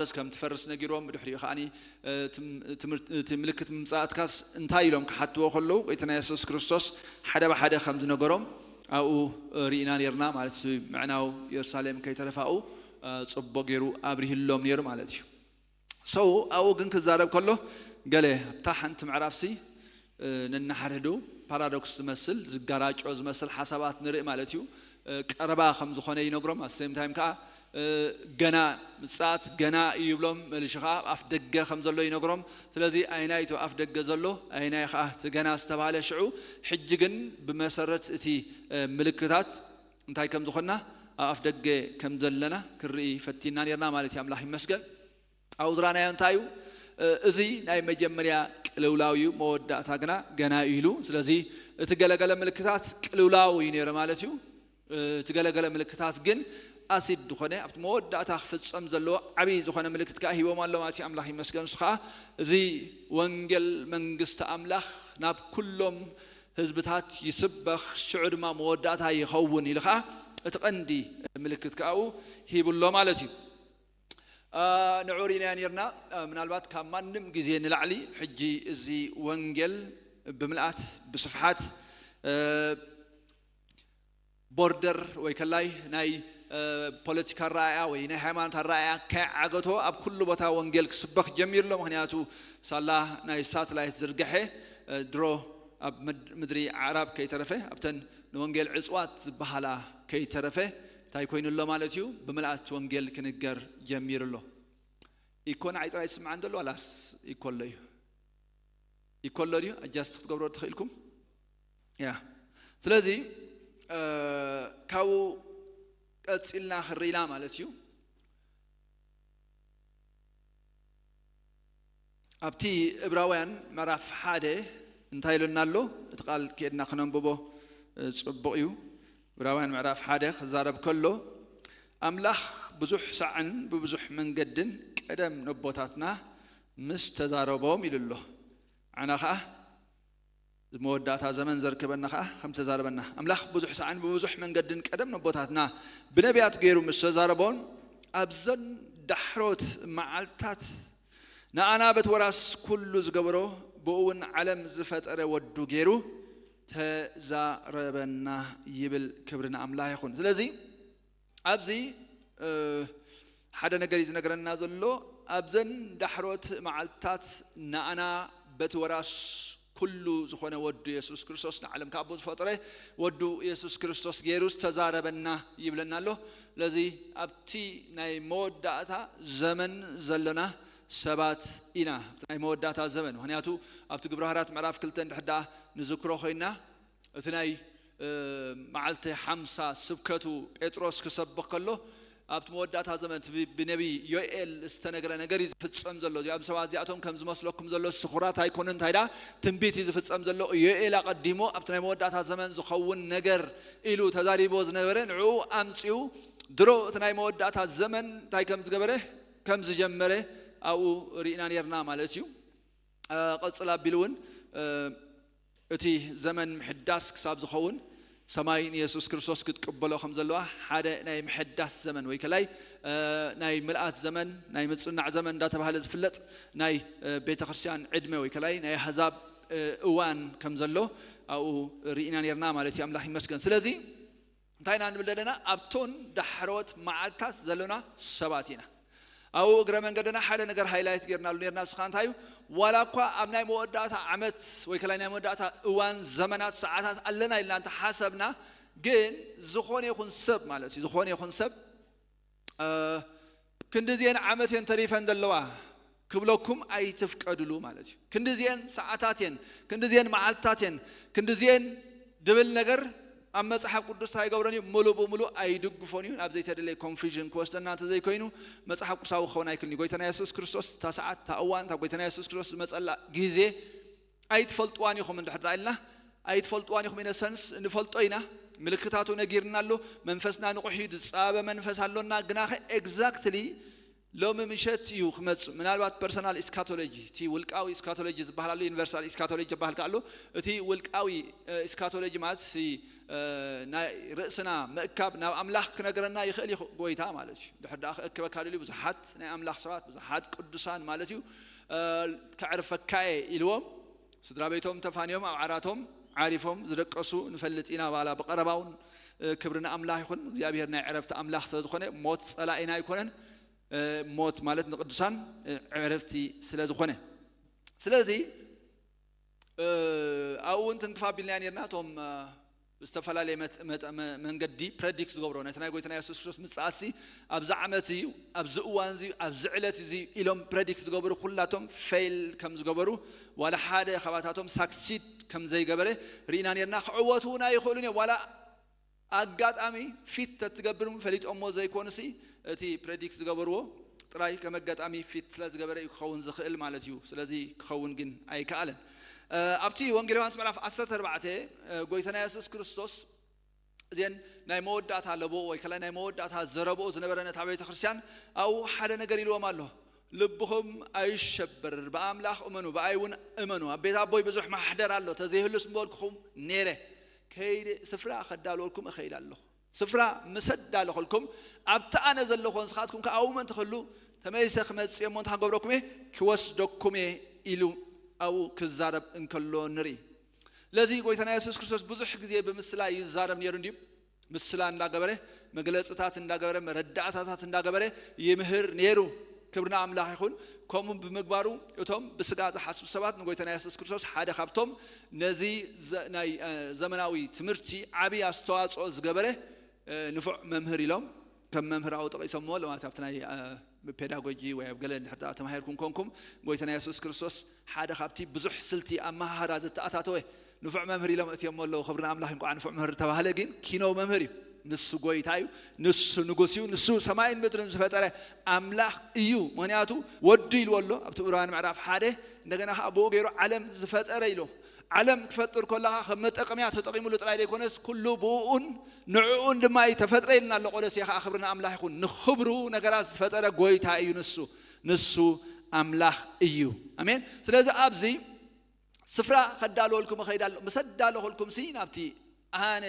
ፋርስ ከም ትፈርስ ነጊሮም፣ ብድሕሪኡ ከዓኒ፣ እ፣ ትም-፣ ትምህርት-፣ እቲ ምልክት ምምጻእትካስ እንታይ ኢሎም ክሓትዎ ከለዉ፣ ጎይታና የሱስ ክርስቶስ ሓደ ብሓደ ከም ዝነገሮም ኣብኡ፣ እ፣ ርኢና ኔርና ማለት እዩ። ምዕናው የሩሳሌም ከይተረፋኡ፣ እ፣ ጽቡቕ ገይሩ ኣብሪህሎም ነይሩ ማለት እዩ። So ኣብኡ ግን ክዛረብ ከሎ ገለ ኣብታ ሓንቲ ምዕራፍሲ፣ እ፣ ነናሓድሕዱ ፓራዶክስ ዝመስል፣ ዝጋራጮ ዝመስል ሓሳባት ንርኢ ማለት እዩ። እ፣ ቀረባ ከም ዝኾነ ይነግሮም። At the same time ከዓ፣ እ፣ ገና ምጽኣት ገና እዩ ይብሎም። መሊሹ ከዓ ኣብ ኣፍ ደገ ከም ዘሎ ይነግሮም። ስለዚ ኣይናይ እቲ ኣፍ ደገ ዘሎ፣ ኣይናይ ከዓ እቲ ገና ዝተባህለ ሽዑ፣ ሕጂ ግን ብመሰረት እቲ፣ እ፣ ምልክታት እንታይ ከም ዝኾንና፣ ኣብ ኣፍ ደገ ከም ዘለና ክንርኢ ፈቲና ኔርና ማለት እዩ። ኣምላኽ ይመስገን። ኣብኡ ዝረኣናዮ እንታይ እዩ? እ፣ እዚ ናይ መጀመርያ ቅልውላው እዩ፣ መወዳእታ ግና ገና እዩ ኢሉ። ስለዚ እቲ ገለገለ ምልክታት ቅልውላው እዩ ነይሩ ማለት እዩ። እ፣ እቲ ገለገለ ምልክታት ግን ኣሲድ ዝኾነ፣ ኣብቲ መወዳእታ ክፍጸም ዘለዎ ዓብዪ ዝኾነ ምልክት ከኣ ሂቦም ኣሎ ማለት እዩ። ኣምላኽ ይመስገን። ንሱ ከኣ እዚ ወንጌል መንግስቲ ኣምላኽ ናብ ኩሎም ህዝብታት ይስበኽ፣ ሽዑ ድማ መወዳእታ ይኸውን ኢሉ ከኣ እቲ ቀንዲ ምልክት ከኣ ኣብኡ ሂቡ ኣሎ ማለት እዩ። አ፣ ንዑ ርኢናዮ ኔርና። አ፣ ምናልባት ካብ ማንም ግዜ ንላዕሊ ሕጂ እዚ ወንጌል ብምልኣት፣ ብስፍሓት፣ እ፣ ቦርደር ወይ ከላይ ናይ፣ እ፣ ፖለቲካ ኣረኣእያ ወይ ናይ ሃይማኖት ኣረኣእያ ከይዓገቶ ኣብ ኩሉ ቦታ ወንጌል ክስበኽ ጀሚሩ ኣሎ። ምኽንያቱ ሳላ ናይ ሳትላይት ዝርግሐ፣ እ፣ ድሮ ኣብ ምድ-፣ ምድሪ ኣዕራብ ከይተረፈ ኣብተን ንወንጌል ዕጽዋት ዝበሃላ ከይተረፈ እንታይ ኮይኑ ኣሎ ማለት እዩ? ብምልኣት ወንጌል ክንገር ጀሚሩ ኣሎ። ኢኮ ንዓይ ጥራይ ዝስምዓኒ ዘሎ ዋላስ ኢኮ ኣሎ እዩ? ኢኮ ኣሎ ድዩ? ኣጃስት ክትገብሮ ተኽኢልኩም? ያ። ስለዚ፣ እ፣ ካብኡ ቀጺልና ክርኢና ማለት እዩ። ኣብቲ ዕብራውያን ምዕራፍ ሓደ እንታይ ኢሉና ኣሎ? እቲ ቃል ከድና ክነንብቦ፣ እ፣ ጽቡቕ እዩ። ዕብራውያን ምዕራፍ ሓደ ክዛረብ ከሎ፣ ኣምላኽ ብዙሕ ሳዕን ብብዙሕ መንገድን ቀደም ነቦታትና ምስ ተዛረቦም ኢሉ ኣሎ። ዓና ኸኣ መወዳእታ ዘመን ዘርከበና ኸኣ ከም ተዛረበና፣ ኣምላኽ ብዙሕ ሳዕን ብብዙሕ መንገድን ቀደም ነቦታትና ብነቢያት ገይሩ ምስ ተዛረቦን ኣብዘን ዳሕሮት መዓልታት ንኣና በቲ ወራስ ኩሉ ዝገበሮ፣ ብኡ እውን ዓለም ዝፈጠረ ወዱ ገይሩ ተዛረበና ይብል። ክብሪ ንኣምላኽ ይኹን። ስለዚ ኣብዚ፣ እ፣ ሓደ ነገር እዩ ዝነግረና ዘሎ። ኣብዘን ዳሕሮት መዓልታት ንኣና በቲ ወራስ ኩሉ ዝኾነ ወዱ የሱስ ክርስቶስ፣ ንዓለም ካብ ኣቦ ዝፈጠረ ወዱ የሱስ ክርስቶስ ገይሩ ዝተዛረበና ይብለና ኣሎ። ስለዚ ኣብቲ ናይ መወዳእታ ዘመን ዘለና ሰባት ኢና። ኣብቲ ናይ መወዳእታ ዘመን፣ ምኽንያቱ ኣብቲ ግብረ ሃዋርያት ምዕራፍ ክልተ እንድሕር ደኣ ንዝክሮ ኮይና፣ እቲ ናይ፣ እ፣ መዓልቲ ሓምሳ ስብከቱ ጴጥሮስ ክሰብኽ ከሎ፣ ኣብቲ መወዳእታ ዘመን እቲ ብ-፣ ብነቢ ዮኤል ዝተነግረ ነገር እዩ ዝፍጸም ዘሎ። እዚኦም ሰባት እዚኣቶም ከም ዝመስለኩም ዘሎ ስኹራት ኣይኮኑን፣ እንታይ ደኣ ትንቢት እዩ ዝፍጸም ዘሎ። ዮኤል ኣቐዲሙ ኣብቲ ናይ መወዳእታ ዘመን ዝኸውን ነገር ኢሉ ተዛሪቦ ዝነበረ ንዕኡ ኣምጺኡ ድሮ እቲ ናይ መወዳእታ ዘመን እንታይ ከም ዝገበረ፣ ከም ዝጀመረ ኣብኡ ርኢና ኔርና ማለት እዩ። እ፣ ቀጽል ኣቢሉ እውን፣ እ፣ እቲ ዘመን ምሕዳስ ክሳብ ዝኸውን ሰማይ ንየሱስ ክርስቶስ ክትቅበሎ ከም ዘለዋ ሓደ ናይ ምሕዳስ ዘመን ወይ ከላይ፣ እ፣ ናይ ምልኣት ዘመን፣ ናይ ምጽናዕ ዘመን እንዳተባህለ ዝፍለጥ ናይ፣ እ፣ ቤተ ክርስቲያን ዕድመ ወይ ከላይ ናይ ኣህዛብ፣ እ፣ እዋን ከም ዘሎ ኣብኡ ርኢና ኔርና ማለት እዩ። ኣምላኽ ይመስገን። ስለዚ እንታይ ኢና ንብል ዘለና? ኣብቶን ዳሕሮት መዓልታት ዘሎና ሰባት ኢና። ኣብኡ እግረ መንገድና ሓደ ነገር ሃይላይት ጌርናሉ ኔርና፣ ንሱ ኸኣ እንታይ እዩ? ዋላ እኳ ኣብ ናይ መወዳእታ ዓመት ወይ ከላይ ናይ መወዳእታ እዋን፣ ዘመናት፣ ሰዓታት ኣለና ኢልና እንተሓሰብና፣ ግን ዝኾነ ይኹን ሰብ ማለት እዩ፣ ዝኾነ ይኹን ሰብ፣ እ፣ ክንድዚኤን ዓመት እየን ተሪፈን ዘለዋ ክብለኩም ኣይትፍቀድሉ ማለት እዩ። ክንድዚኤን ሰዓታት እየን፣ ክንድዚኤን መዓልታት እየን፣ ክንድዚኤን ድብል ነገር ኣብ መጽሓፍ ቅዱስ እንታይ ይገብረን እዩ? ምሉእ ብምሉእ ኣይድግፎን እዩ። ናብ ዘይተደለየ ኮንፊዥን ክወስደና እንተዘይኮይኑ፣ መጽሓፍ ቅዱሳዊ ክኸውን ኣይክእልን እዩ። ጎይታና የሱስ ክርስቶስ እታ ሰዓት፣ እታ እዋን፣ እታ ጎይታና የሱስ ክርስቶስ ዝመጸላ ግዜ ኣይትፈልጥዋን ኢኹም እንድሕር ደኣ ኢልና፣ ኣይትፈልጥዋን ኢኹም። ኢነ ሰንስ ንፈልጦ ኢና፣ ምልክታቱ ነጊርና ኣሎ፣ መንፈስና ንቑሕ እዩ፣ ዝጻበ መንፈስ ኣሎና። ግናኸ ኤግዛክትሊ ሎሚ ምሸት እዩ ክመጽእ። ምናልባት ፐርሰናል ኢስካቶሎጂ፣ እቲ ውልቃዊ ኢስካቶሎጂ ዝበሃል ኣሎ፣ ዩኒቨርሳል ኢስካቶሎጂ ዝበሃል ከ ኣሎ። እቲ ውልቃዊ፣ እ፣ ኢስካቶሎጂ ማለት እቲ፣ እ፣ ናይ ርእስና ምእካብ ናብ ኣምላኽ ክነግረና ይኽእል እዩ ጎይታ ማለት እዩ። ድሕር ደኣ ክእክበካ ደልዩ ብዙሓት ናይ ኣምላኽ ሰባት፣ ብዙሓት ቅዱሳን ማለት እዩ፣ እ፣ ከዕርፈካ እየ ኢልዎም። ስድራ ቤቶም ተፋንዮም ኣብ ዓራቶም ዓሪፎም ዝደቀሱ ንፈልጥ ኢና። ባላ ብቐረባውን፣ እ፣ ክብሪ ንኣምላኽ ይኹን። እግዚኣብሔር ናይ ዕረፍቲ ኣምላኽ ስለ ዝኾነ ሞት ጸላኢና ኣይኮነን። እ፣ ሞት ማለት ንቅዱሳን፣ እ፣ ዕረፍቲ ስለ ዝኾነ። ስለዚ፣ እ፣ ኣብኡ እውን ትንክፍ ኣቢልና ኔርና። እቶም፣ እ፣ ብዝተፈላለየ መት-፣ መጠ-፣ መ-፣ መንገዲ ፕረዲክት ዝገብሮ ነቲ ናይ ጎይታና የሱስ ክርስቶስ ምጽኣትሲ ኣብዚ ዓመት እዩ፣ ኣብዚ እዋን እዚ፣ ኣብዚ ዕለት እዚ ኢሎም ፕረዲክት ዝገበሩ ኩላቶም ፌል ከም ዝገበሩ፣ ዋላ ሓደ ካባታቶም ሳክሲድ ከም ዘይገበረ ርኢና ኔርና። ክዕወቱ እውን ኣይኽእሉን እዮም። ዋላ ኣጋጣሚ ፊት ተትገብርም ፈሊጦሞ ዘይኮኑሲ፣ እቲ ፕረዲክት ዝገበርዎ ጥራይ ከም ኣጋጣሚ ፊት ስለ ዝገበረ እዩ ክኸውን ዝኽእል ማለት እዩ። ስለዚ ክኸውን ግን ኣይከኣለን። እ፣ ኣብቲ ወንጌል ዮሃንስ ምዕራፍ ዓሰርተ ኣርባዕተ፣ እ፣ ጎይታና የሱስ ክርስቶስ እዚን ናይ መወዳእታ ለቦ ወይ ከላይ ናይ መወዳእታ ዘረብኡ ዝነበረ ነታ ቤተ ክርስቲያን ኣብኡ ሓደ ነገር ኢልዎም ኣሎ። ልብኹም ኣይሸበር፣ ብኣምላኽ እመኑ፣ ብኣይ እውን እመኑ። ኣብ ቤት ኣቦይ ብዙሕ ማሕደር ኣሎ፣ ተዘይህሉስ ምበልኩኹም ኔረ። ከይደ ስፍራ ከዳልወልኩም እኸይድ ኣለኹ። ስፍራ ምስ ኣዳለኹልኩም፣ ኣብቲ ኣነ ዘለኹ ንስኻትኩም ከኣ ኣብኡ ምእንቲ ክህሉ ተመሊሰ ክመጽእ እየ እሞ እንታይ ክገብረኩም እየ? ክወስደኩም እየ ኢሉ ኣብኡ ክዛረብ እንከሎ ንርኢ። ስለዚ ጎይታና የሱስ ክርስቶስ ብዙሕ ግዜ ብምስላ ይዛረብ ነይሩ እንድዩ። ምስላ እንዳገበረ፣ መግለጽታት እንዳገበረ፣ መረዳእታታት እንዳገበረ ይምህር ነይሩ። ክብሪ ንኣምላኽ ይኹን። ከምኡ ብምግባሩ እቶም ብስጋ ዝሓስቡ ሰባት ንጎይታና የሱስ ክርስቶስ ሓደ ካብቶም ነዚ ዘ-፣ ናይ፣ እ፣ ዘመናዊ ትምህርቲ ዓቢ ኣስተዋጽኦ ዝገበረ፣ እ፣ ንፉዕ መምህር ኢሎም ከም መምህር ኣብኡ ጠቒሶምዎ ኣለዉ። ኣብቲ ናይ፣ እ፣ ፔዳጎጂ ወይ ኣብ ገለ እንድሕር ደኣ ተማሂርኩም ኮንኩም፣ ጎይታና የሱስ ክርስቶስ ሓደ ካብቲ ብዙሕ ስልቲ ኣመሃህራ ዝተኣታተወ ንፉዕ መምህር ኢሎም እትዮም ኣለዉ። ክብሪ ንኣምላኽ፣ እንቋዕ ንፉዕ መምህር ተባህለ። ግን ኪኖ መምህር እዩ። ንሱ ጎይታ እዩ፣ ንሱ ንጉስ እዩ፣ ንሱ ሰማይን ምድርን ዝፈጠረ ኣምላኽ እዩ። ምኽንያቱ ወዱ ኢልዎ ኣሎ ኣብቲ ዕብራውያን ምዕራፍ ሓደ። እንደገና ኸዓ ብኡ ገይሩ ዓለም ዝፈጠረ ኢሉ። ዓለም ክፈጥር ከለኻ ከም መጠቀምያ ተጠቂሙሉ ጥራይ ዘይኮነስ፣ ኩሉ ብኡኡን ንዕኡን ድማ እዩ ተፈጥረ ኢልና ኣሎ ቆሎሴ ኸዓ። ክብሪ ንኣምላኽ ይኹን። ንኽብሩ ነገራት ዝፈጠረ ጎይታ እዩ ንሱ። ንሱ ኣምላኽ እዩ። ኣሜን። ስለዚ ኣብዚ ስፍራ ከዳልወልኩም እኸይድ ኣሎ። ምስ ኣዳለኹልኩም ሲ ናብቲ ኣነ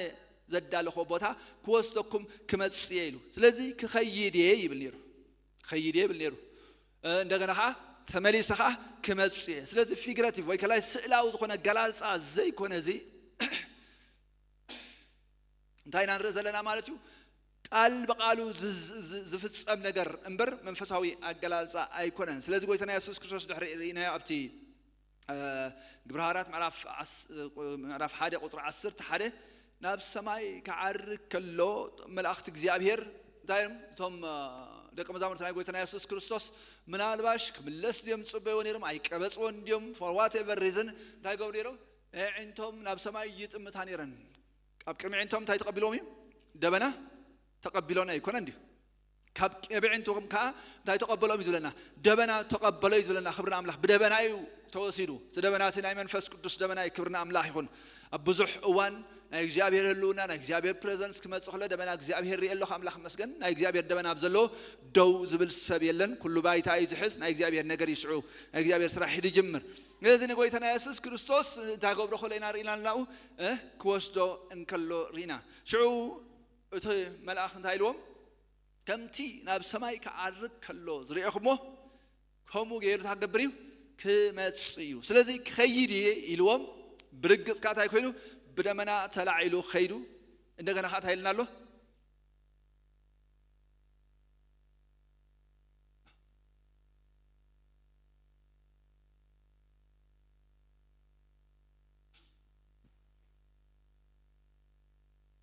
ዘዳለኹ ቦታ ክወስደኩም ክመጽእ እየ ኢሉ። ስለዚ ክኸይድ እየ ይብል ነይሩ። ክኸይድ እየ ይብል ነይሩ። እ፣ እንደገና ኸዓ ተመሊሰ ኸዓ ክመጽእ እየ። ስለዚ ፊግረቲቭ ወይ ከላይ ስእላዊ ዝኾነ ገላልጻ ዘይኮነ እዚ እንታይ ኢና ንርኢ ዘለና ማለት እዩ? ቃል ብቃሉ ዝ-፣ ዝ-፣ ዝ-፣ ዝፍጸም ነገር እምበር መንፈሳዊ ኣገላልጻ ኣይኮነን። ስለዚ ጎይታና የሱስ ክርስቶስ ድሕሪ ርኢናዮ ኣብቲ፣ እ፣ ግብረ ሃዋርያት ምዕራፍ ዓስ-፣ እ፣ ምዕራፍ ሓደ ቁጽሪ ዓሰርተ ሓደ ናብ ሰማይ ክዓርግ ከሎ መላእኽቲ እግዚኣብሔር እንታይ እዮም? እቶም፣ እ፣ ደቂ መዛሙርቲ ናይ ጎይታና የሱስ ክርስቶስ ምናልባሽ ክምለስ ድዮም ዝጽበይዎ ነይሮም? ኣይቀበጽዎን ድዮም? For whatever reason እንታይ ይገብሩ ነይሮም? ኣዒንቶም ናብ ሰማይ ይጥምታ ነይረን። ኣብ ቅድሚ ኣዒንቶም እንታይ ተቐቢሎም እዩ? ደበና ተቐቢሎን ኣይኮነን ድዩ? ካብ ቅድሚ ኣዒንቶም ከዓ እንታይ ተቐበሎም እዩ ዝብለና? ደበና ተቐበሎ እዩ ዝብለና። ክብሪ ንኣምላኽ። ብደበና እዩ ተወሲዱ። እቲ ደበና እቲ ናይ መንፈስ ቅዱስ ደበና እዩ። ክብሪ ንኣምላኽ ይኹን። ኣብ ብዙሕ እዋን ናይ እግዚኣብሔር ህልውና፣ ናይ እግዚኣብሔር ፕሬዘንስ ክመጽእ ከሎ ደበና እግዚኣብሔር ርኢ ኣለኹ፣ ኣምላኽ ይመስገን። ናይ እግዚኣብሔር ደበና ኣብ ዘለዎ ደው ዝብል ሰብ የለን። ኩሉ ባይታ እዩ ዝሕዝ። ናይ እግዚኣብሔር ነገር ይስዑ። ናይ እግዚኣብሔር ስራሕ ይጅምር። ስለዚ ንጎይታና የሱስ ክርስቶስ እንታይ ገብሮ ከሎ ኢና ርኢና ኣለና? እ፣ ክወስዶ እንከሎ ርኢና። ሽዑ እቲ መልኣኽ እንታይ ኢልዎም? ከምቲ ናብ ሰማይ ክዓርግ ከሎ ዝርኤኹሞ፣ ከምኡ ገይሩ እንታይ ክገብር እዩ? ክመጽእ እዩ። ስለዚ ክኸይድ እየ ኢልዎም፣ ብርግጽ ከኣ እንታይ ኮይኑ? ብደመና ተላዒሉ ኸይዱ። እንደገና ከኣ እንታይ ኢልና ኣሎ?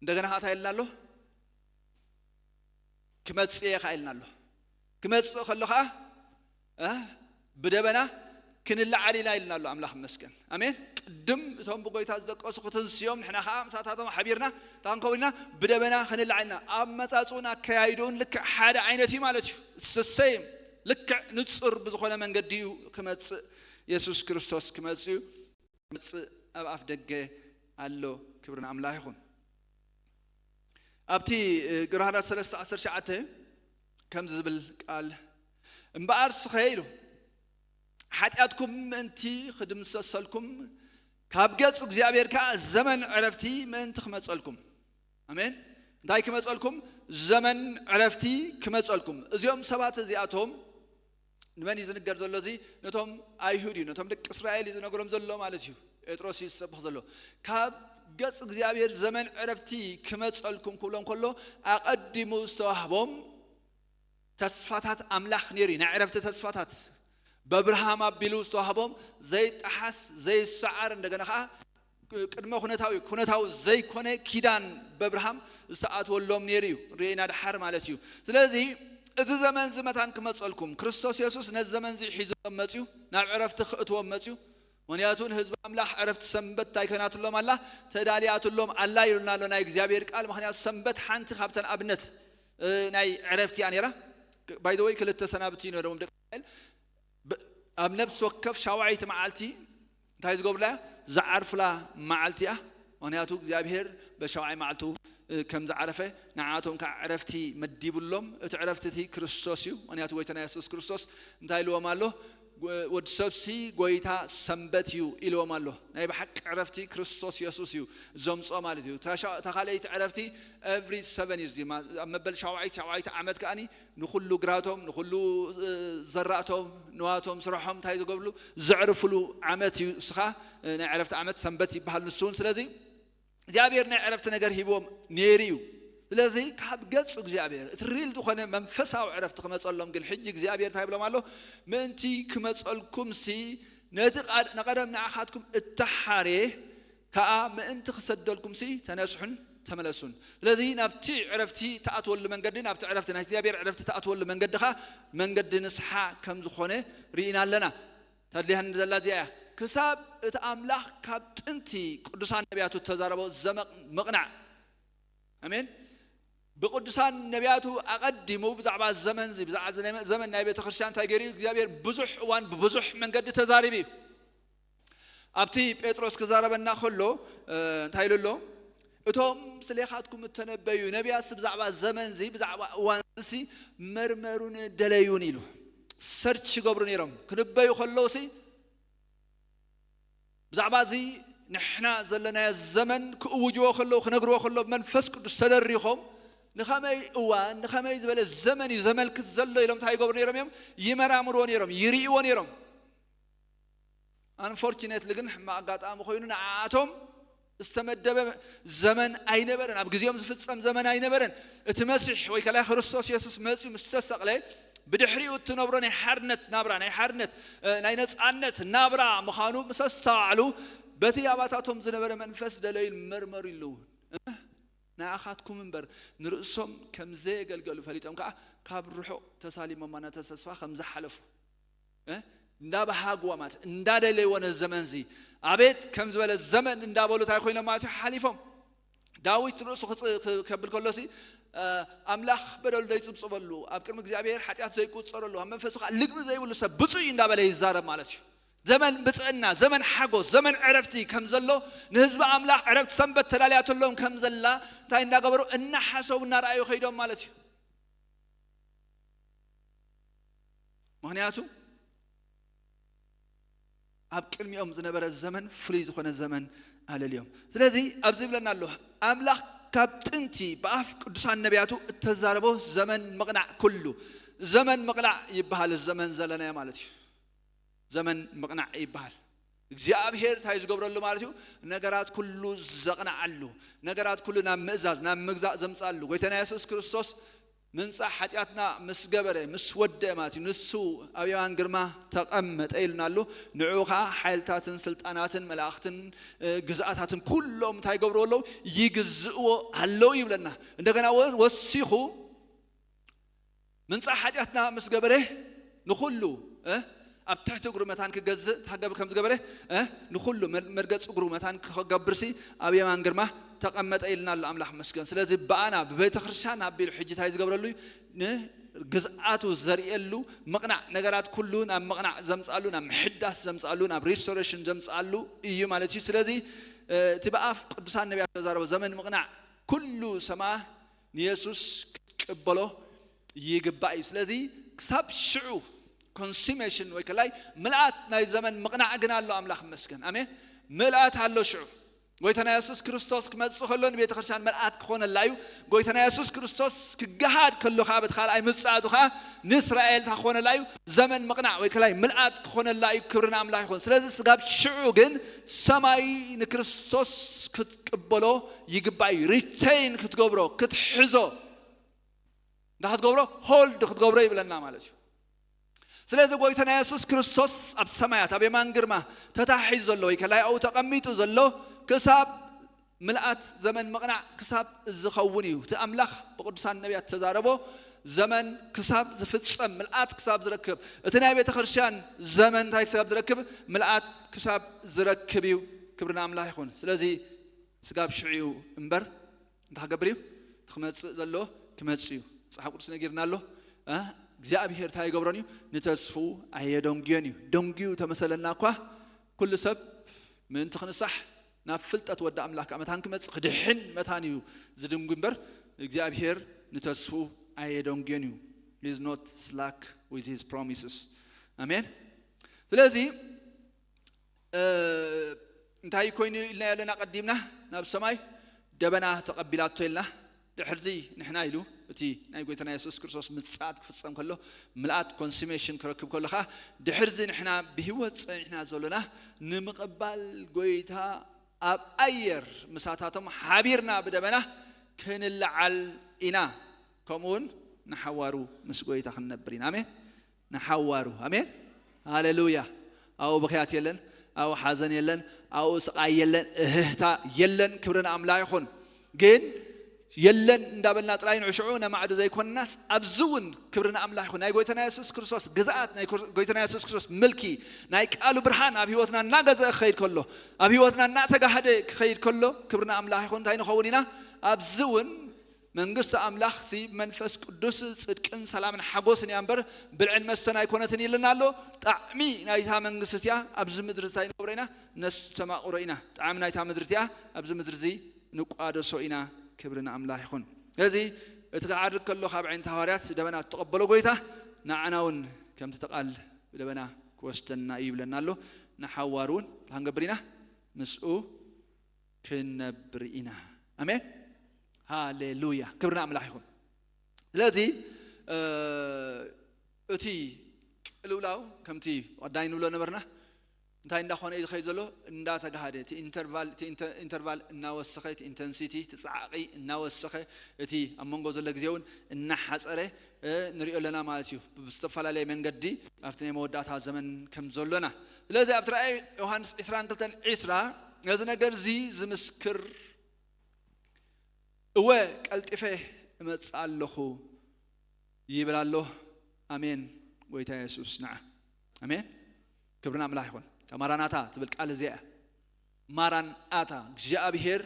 እንደገና ከኣ እንታይ ኢልና ኣሎ? ክመጽእ እየ ከኣ ኢልና ኣሎ። ክመጽእ ከሎ ከኣ፣ እ፣ ብደበና ክንለዓል ኢና ኢልና ኣሎ። ኣምላኽ ይመስገን። ኣሜን። ቅድም እቶም ብጎይታ ዝደቀሱ ክትንስዮም፣ ንሕና ከኣ ምሳታቶም ሓቢርና እንታይ ክንከውን ኢና? ብደበና ክንለዓል ኢና። ኣመጻጽኡን ኣከያይድኡን ልክዕ ሓደ ዓይነት እዩ ማለት እዩ። It's the same። ልክዕ ንጹር ብዝኾነ መንገዲ እዩ ክመጽእ፣ የሱስ ክርስቶስ ክመጽእ እዩ። ክመጽእ ኣብ ኣፍ ደገ ኣሎ። ክብሪ ንኣምላኽ ይኹን። ኣብቲ፣ እ፣ ግብረ ሃዋርያት ሰለስተ ዓሰርተ ትሽዓተ ከምዚ ዝብል ቃል፣ እምበኣር ስኸ ኢሉ ሓጢኣትኩም ምእንቲ ክድምሰሰልኩም ካብ ገጽ እግዚኣብሔር ከኣ ዘመን ዕረፍቲ ምእንቲ ክመጸልኩም። ኣሜን። እንታይ ክመጸልኩም? ዘመን ዕረፍቲ ክመጸልኩም። እዚኦም ሰባት እዚኣቶም ንመን እዩ ዝንገር ዘሎ? እዚ ነቶም ኣይሁድ እዩ፣ ነቶም ደቂ እስራኤል እዩ ዝነግሮም ዘሎ ማለት እዩ። ጴጥሮስ እዩ ዝሰብኽ ዘሎ። ካብ ገጽ እግዚኣብሔር ዘመን ዕረፍቲ ክመጸልኩም ክብሎም ከሎ ኣቐዲሙ ዝተዋህቦም ተስፋታት ኣምላኽ ነይሩ እዩ። ናይ ዕረፍቲ ተስፋታት በብርሃም ኣቢሉ ዝተዋህቦም ዘይጠሓስ ዘይሰዓር፣ እንደገና ከዓ ቅድመ ኩነታዊ ኩነታዊ ዘይኮነ ኪዳን በብርሃም ዝተኣትወሎም ነይሩ እዩ። ርኢና ድሓር ማለት እዩ። ስለዚ እዚ ዘመን እዚ መታን ክመፀልኩም ክርስቶስ የሱስ ነዚ ዘመን እዚ ሒዝዎም መፅዩ፣ ናብ ዕረፍቲ ክእትዎም መፅዩ። ምክንያቱ ንህዝቢ ኣምላኽ ዕረፍቲ ሰንበት እንታይ ከናትሎም ኣላ? ተዳልያትሎም ኣላ ኢሉና ኣሎ ናይ እግዚኣብሔር ቃል። ምክንያቱ ሰንበት ሓንቲ ካብተን ኣብነት ናይ ዕረፍቲ እያ ነይራ። ባይደወይ ክልተ ሰናብቲ እዩ ነይሮም ደቂ እስራኤል። ኣብ ነብሲ ወከፍ ሻውዓይቲ መዓልቲ እንታይ ዝገብሩላ? ዝዓርፉላ መዓልቲ እያ። ምክንያቱ እግዚኣብሔር በሻውዓይ መዓልቱ ከም ዝዓረፈ ንዓቶም ከዓ ዕረፍቲ መዲቡሎም። እቲ ዕረፍቲ እቲ ክርስቶስ እዩ። ምክንያቱ ጎይታና የሱስ ክርስቶስ እንታይ ኢልዎም ኣሎ? ወዲ ሰብሲ ጎይታ ሰንበት እዩ ኢልዎም ኣሎ። ናይ ብሓቂ ዕረፍቲ ክርስቶስ የሱስ እዩ ዘምፅኦ ማለት እዩ። እታ ካልኣይቲ ዕረፍቲ every seven years፣ ኣብ መበል ሻውዓይቲ ሻውዓይቲ ዓመት ከዓኒ ንኹሉ ግራቶም፣ ንኹሉ ዘራእቶም፣ ንዋቶም፣ ስራሖም እንታይ ዝገብርሉ ዘዕርፍሉ ዓመት እዩ። እስኻ ናይ ዕረፍቲ ዓመት ሰንበት ይበሃል ንሱ እውን። ስለዚ እግዚኣብሔር ናይ ዕረፍቲ ነገር ሂብዎም ነይሩ እዩ። ስለዚ ካብ ገጽ እግዚኣብሔር እቲ ሪል ዝኾነ መንፈሳዊ ዕረፍቲ ክመጸሎም ግን ሕጂ እግዚኣብሔር እንታይ ይብሎም ኣሎ? ምእንቲ ክመጸልኩም ሲ ነቲ ንቐደም ንዓኻትኩም እተሓርየ ከኣ ምእንቲ ክሰደልኩም ሲ ተነስሑን ተመለሱን። ስለዚ ናብቲ ዕረፍቲ ትኣትወሉ መንገዲ፣ ናብቲ ዕረፍቲ ናይ እግዚኣብሔር ዕረፍቲ ትኣትወሉ መንገዲ ከኣ መንገዲ ንስሓ ከም ዝኾነ ርኢና ኣለና። ተድልያኒ ዘላ እዚኣ እያ። ክሳብ እቲ ኣምላኽ ካብ ጥንቲ ቅዱሳን ነቢያቱ እተዛረቦ ዘመቕ ምቕናዕ። ኣሜን። ብቅዱሳን ነቢያቱ ኣቐዲሙ ብዛዕባ ዘመን እዚ ብዛዕባ ዘመን ናይ ቤተ ክርስቲያን እንታይ ገይሩ እግዚኣብሔር ብዙሕ እዋን ብብዙሕ መንገዲ ተዛሪቡ እዩ። ኣብቲ ጴጥሮስ ክዛረበና ከሎ እንታይ ኢሉ ኣሎ? እቶም ስሌኻትኩም እተነበዩ ነቢያትሲ ብዛዕባ ዘመን እዚ ብዛዕባ እዋን እዚ መርመሩን ደለዩን ኢሉ። ሰርች ይገብሩ ነይሮም ክንበዩ ከለውሲ ብዛዕባ እዚ ንሕና ዘለናዮ ዘመን ክእውጅዎ ከለዉ ክነግርዎ ከሎ መንፈስ ቅዱስ ተደሪኾም ንኸመይ እዋን ንኸመይ ዝበለ ዘመን እዩ ዘመልክት ዘሎ ኢሎም እንታይ ይገብሩ ነይሮም እዮም? ይመራምርዎ ነይሮም፣ ይርእይዎ ነይሮም። ኣንፎርቹኔትሊ ግን ሕማቕ ኣጋጣሚ ኮይኑ ንዓኣቶም ዝተመደበ ዘመን ኣይነበረን፣ ኣብ ግዜኦም ዝፍጸም ዘመን ኣይነበረን። እቲ መሲሕ ወይ ከላይ ክርስቶስ የሱስ መጺኡ ምስ ተሰቕለ ብድሕሪኡ እትነብሮ ናይ ሓርነት ናብራ፣ ናይ ሓርነት ናይ ነጻነት ናብራ ምዃኑ ምስ ኣስተዋዕሉ በቲ ኣባታቶም ዝነበረ መንፈስ ደለዩን መርመሩ ኣለዉ። ንኣኻትኩም እምበር ንርእሶም ከም ዘየገልገሉ ፈሊጦም ከኣ ካብ ርሑቕ ተሳሊሞማ ነቲ ተስፋ ከም ዝሓለፉ እንዳበሃግዋ ማለት እንዳደለይዎ ነዚ ዘመን እዚ ኣቤት ከም ዝበለ ዘመን እንዳበሉ እንታይ ኮይኖም ማለት እዩ ሓሊፎም። ዳዊት ርእሱ ከብል ከሎሲ ኣምላኽ በደሉ ዘይጽብጽበሉ ኣብ ቅድሚ እግዚኣብሔር ሓጢኣት ዘይቁጸረሉ ኣብ መንፈሱ ከዓ ልግሚ ዘይብሉ ሰብ ብፁዕ እዩ እንዳበለ ይዛረብ ማለት እዩ። ዘመን ብፅዕና፣ ዘመን ሓጎስ፣ ዘመን ዕረፍቲ ከም ዘሎ ንህዝቢ ኣምላኽ ዕረፍቲ ሰንበት ተዳልያትሎም ከም ዘላ እንታይ እንዳገበሩ እናሓሰቡ እናረኣዩ ከይዶም ማለት እዩ። ምክንያቱ ኣብ ቅድሚኦም ዝነበረ ዘመን ፍሉይ ዝኾነ ዘመን ኣለልዮም። ስለዚ ኣብዚ ይብለና ኣሎ ኣምላኽ ካብ ጥንቲ ብኣፍ ቅዱሳን ነቢያቱ እተዛረቦ ዘመን ምቕናዕ ኩሉ ዘመን ምቕናዕ ይበሃል። ዘመን ዘለናዮ ማለት እዩ። ዘመን ምቕናዕ ይበሃል። እግዚኣብሔር እንታይ ዝገብረሉ ማለት እዩ? ነገራት ኩሉ ዘቕናዓሉ፣ ነገራት ኩሉ ናብ ምእዛዝ ናብ ምግዛእ ዘምፃሉ ጎይታና የሱስ ክርስቶስ ምንጻሕ ሓጢኣትና ምስ ገበረ ምስ ወደአ ማለት እዩ። ንሱ ኣብ የማን ግርማ ተቐመጠ ኢሉና ኣሎ። ንዕኡ ኸዓ ሓይልታትን ስልጣናትን መላእኽትን ግዝኣታትን ኩሎም እንታይ ይገብርዎ ኣለዉ? ይግዝእዎ ኣለዉ ይብለና። እንደገና ወሲኹ ምንጻሕ ሓጢኣትና ምስ ገበረ ንኹሉ ኣብ ትሕቲ እግሩ መታን ክገዝእ ታገብ ከም ዝገበረ ንኹሉ መርገፂ እግሩ መታን ክገብርሲ ኣብ የማን ግርማ ተቐመጠ ኢልና ኣሎ ኣምላኽ መስገን። ስለዚ ብኣና ብቤተ ክርስቲያን ኣቢሉ ሕጂ እንታይ ዝገብረሉ እዩ? ንግዝኣቱ ዘርእየሉ ምቕናዕ ነገራት ኩሉ ናብ ምቕናዕ ዘምፅኣሉ ናብ ምሕዳስ ዘምፅኣሉ ናብ ሪስቶሬሽን ዘምፅኣሉ እዩ ማለት እዩ። ስለዚ እቲ ብኣፍ ቅዱሳን ነቢያት ተዛረቦ ዘመን ምቕናዕ ኩሉ ሰማ ንየሱስ ክትቅበሎ ይግባእ እዩ። ስለዚ ክሳብ ሽዑ ኮንሱሜሽን ወይ ከላይ ምልኣት ናይ ዘመን ምቕናዕ ግን ኣሎ። ኣምላኽ ይመስገን። ኣሜን። ምልኣት ኣሎ። ሽዑ ጎይታና የሱስ ክርስቶስ ክመጽእ ከሎ ንቤተ ክርስቲያን ምልኣት ክኾነላ እዩ። ጎይታና የሱስ ክርስቶስ ክገሃድ ከሎ ከዓ በቲ ካልኣይ ምጽኣቱ ከዓ ንእስራኤል እንታይ ክኾነላ እዩ? ዘመን ምቕናዕ ወይ ከላይ ምልኣት ክኾነላ እዩ። ክብሪ ንኣምላኽ ይኹን። ስለዚ ስጋብ ሽዑ ግን ሰማይ ንክርስቶስ ክትቅበሎ ይግባእ እዩ። ሪቴይን ክትገብሮ፣ ክትሕዞ፣ እንታይ ክትገብሮ? ሆልድ ክትገብሮ ይብለና ማለት እዩ። ስለዚ ጎይታና የሱስ ክርስቶስ ኣብ ሰማያት ኣብ የማን ግርማ ተታሒዙ ዘሎ ወይ ከላይ ኣብኡ ተቐሚጡ ዘሎ ክሳብ ምልኣት ዘመን ምቕናዕ ክሳብ ዝኸውን እዩ። እቲ ኣምላኽ ብቅዱሳን ነቢያት ተዛረቦ ዘመን ክሳብ ዝፍጸም፣ ምልኣት ክሳብ ዝረክብ፣ እቲ ናይ ቤተ ክርስቲያን ዘመን እንታይ ክሳብ ዝረክብ? ምልኣት ክሳብ ዝረክብ እዩ። ክብሪ ንኣምላኽ ይኹን። ስለዚ ስጋብ ሽዑ እዩ እምበር እንታይ ክገብር እዩ? እቲ ክመጽእ ዘሎ ክመጽእ እዩ። መጽሓፍ ቅዱስ ነጊርና ኣሎ። እ? እግዚኣብሔር እንታይ ይገብሮን እዩ? ንተስፍኡ ኣየደንጉዮን እዩ። ደንጉዩ ተመሰለና እኳ፣ ኩሉ ሰብ ምእንቲ ክንሳሕ ናብ ፍልጠት ወዲ ኣምላኽ ከዓ መታን ክመጽእ ክድሕን መታን እዩ ዝድንጉ እምበር፣ እግዚኣብሔር ንተስፍኡ ኣየደንጉዮን እዩ። He is not slack with his promises. ኣሜን። ስለዚ እ፣ እንታይ ኮይኑ ኢልናዮ ኣለና? ቀዲምና ናብ ሰማይ ደበና ተቐቢላቶ ኢልና። ድሕርዚ ንሕና ኢሉ እቲ ናይ ጎይታና የሱስ ክርስቶስ ምጽኣት ክፍጸም ከሎ፣ ምልኣት ኮንሱሜሽን ክረክብ ከሎ ከዓ፣ ድሕርዚ ንሕና ብህይወት ጸኒሕና ዘሎና ንምቕባል ጎይታ ኣብ ኣየር ምሳታቶም ሓቢርና ብደበና ክንለዓል ኢና። ከምኡ እውን ንሓዋሩ ምስ ጎይታ ክንነብር ኢና። ኣሜን። ንሓዋሩ። ኣሜን። ሃሌሉያ። ኣብኡ ብኽያት የለን፣ ኣብኡ ሓዘን የለን፣ ኣብኡ ስቓይ የለን፣ እህህታ የለን። ክብሪ ንኣምላኽ ይኹን። ግን የለን እንዳበልና ጥራይ ንዕሽዑ ነማዕዶ ዘይኮንናስ፣ ኣብዚ እውን ክብሪ ንኣምላኽ ይኹን። ናይ ጎይታና የሱስ ክርስቶስ ግዝኣት፣ ናይ ጎይታና የሱስ ክርስቶስ ምልኪ፣ ናይ ቃሉ ብርሃን ኣብ ህይወትና እናገዘአ ክኸይድ ከሎ፣ ኣብ ህይወትና እናተጋህደ ክኸይድ ከሎ፣ ክብሪ ንኣምላኽ ይኹን። እንታይ ንኸውን ኢና? ኣብዚ እውን መንግስቲ ኣምላኽ ሲ መንፈስ ቅዱስ ጽድቅን ሰላምን ሓጎስን እያ እምበር፣ ብልዕን መስተን ኣይኮነትን ኢልና ኣሎ። ጣዕሚ ናይታ መንግስቲ እቲኣ ኣብዚ ምድሪ እንታይ ንገብሮ ኢና? ነስተማቕሮ ኢና። ጣዕሚ ናይታ ምድሪ እቲኣ ኣብዚ ምድሪ እዚ ንቋደሶ ኢና። ክብሪ ንኣምላኽ ይኹን። ስለዚ እቲ ክዓርግ ከሎ ካብ ዓይነታ ሃዋርያት ደበና እተቐበሎ ጎይታ ንዓና እውን ከምቲ ተቓል ብደበና ክወስደና እዩ ይብለና ኣሎ። ንሓዋሩ እውን እንታይ ክንገብር ኢና? ምስኡ ክንነብር ኢና። ኣሜን። ሃሌሉያ። ክብሪ ንኣምላኽ ይኹን። ስለዚ እ፣ እቲ ቅልውላው ከምቲ ቀዳይ ንብሎ ነበርና እንታይ እንዳኾነ እዩ ዝኸይድ ዘሎ? እንዳተጋሃደ፣ እቲ ኢንተርቫል፣ እቲ ኢንተ-፣ ኢንተርቫል እናወሰኸ፣ እቲ ኢንተንሲቲ፣ እቲ ጻዕቒ እናወሰኸ፣ እቲ ኣብ መንጎ ዘሎ ግዜ እውን እናሓጸረ እ፣ ንሪኦ ኣለና ማለት እዩ። ብዝተፈላለየ መንገዲ ኣብቲ ናይ መወዳእታ ዘመን ከም ዘሎና። ስለዚ ኣብቲ ራእይ ዮሃንስ ዕስራን ክልተን ዕስራ ነዚ ነገር እዚ ዝምስክር፣ እወ ቀልጢፈ እመጽእ ኣለኹ ይብል ኣሎ። ኣሜን። ጎይታ የሱስ ንዓ። ኣሜን። ክብሪ ንኣምላኽ ይኹን። እታ ማራናታ ትብል ቃል እዚኣ እያ። ማራናታ፣ እግዚኣብሔር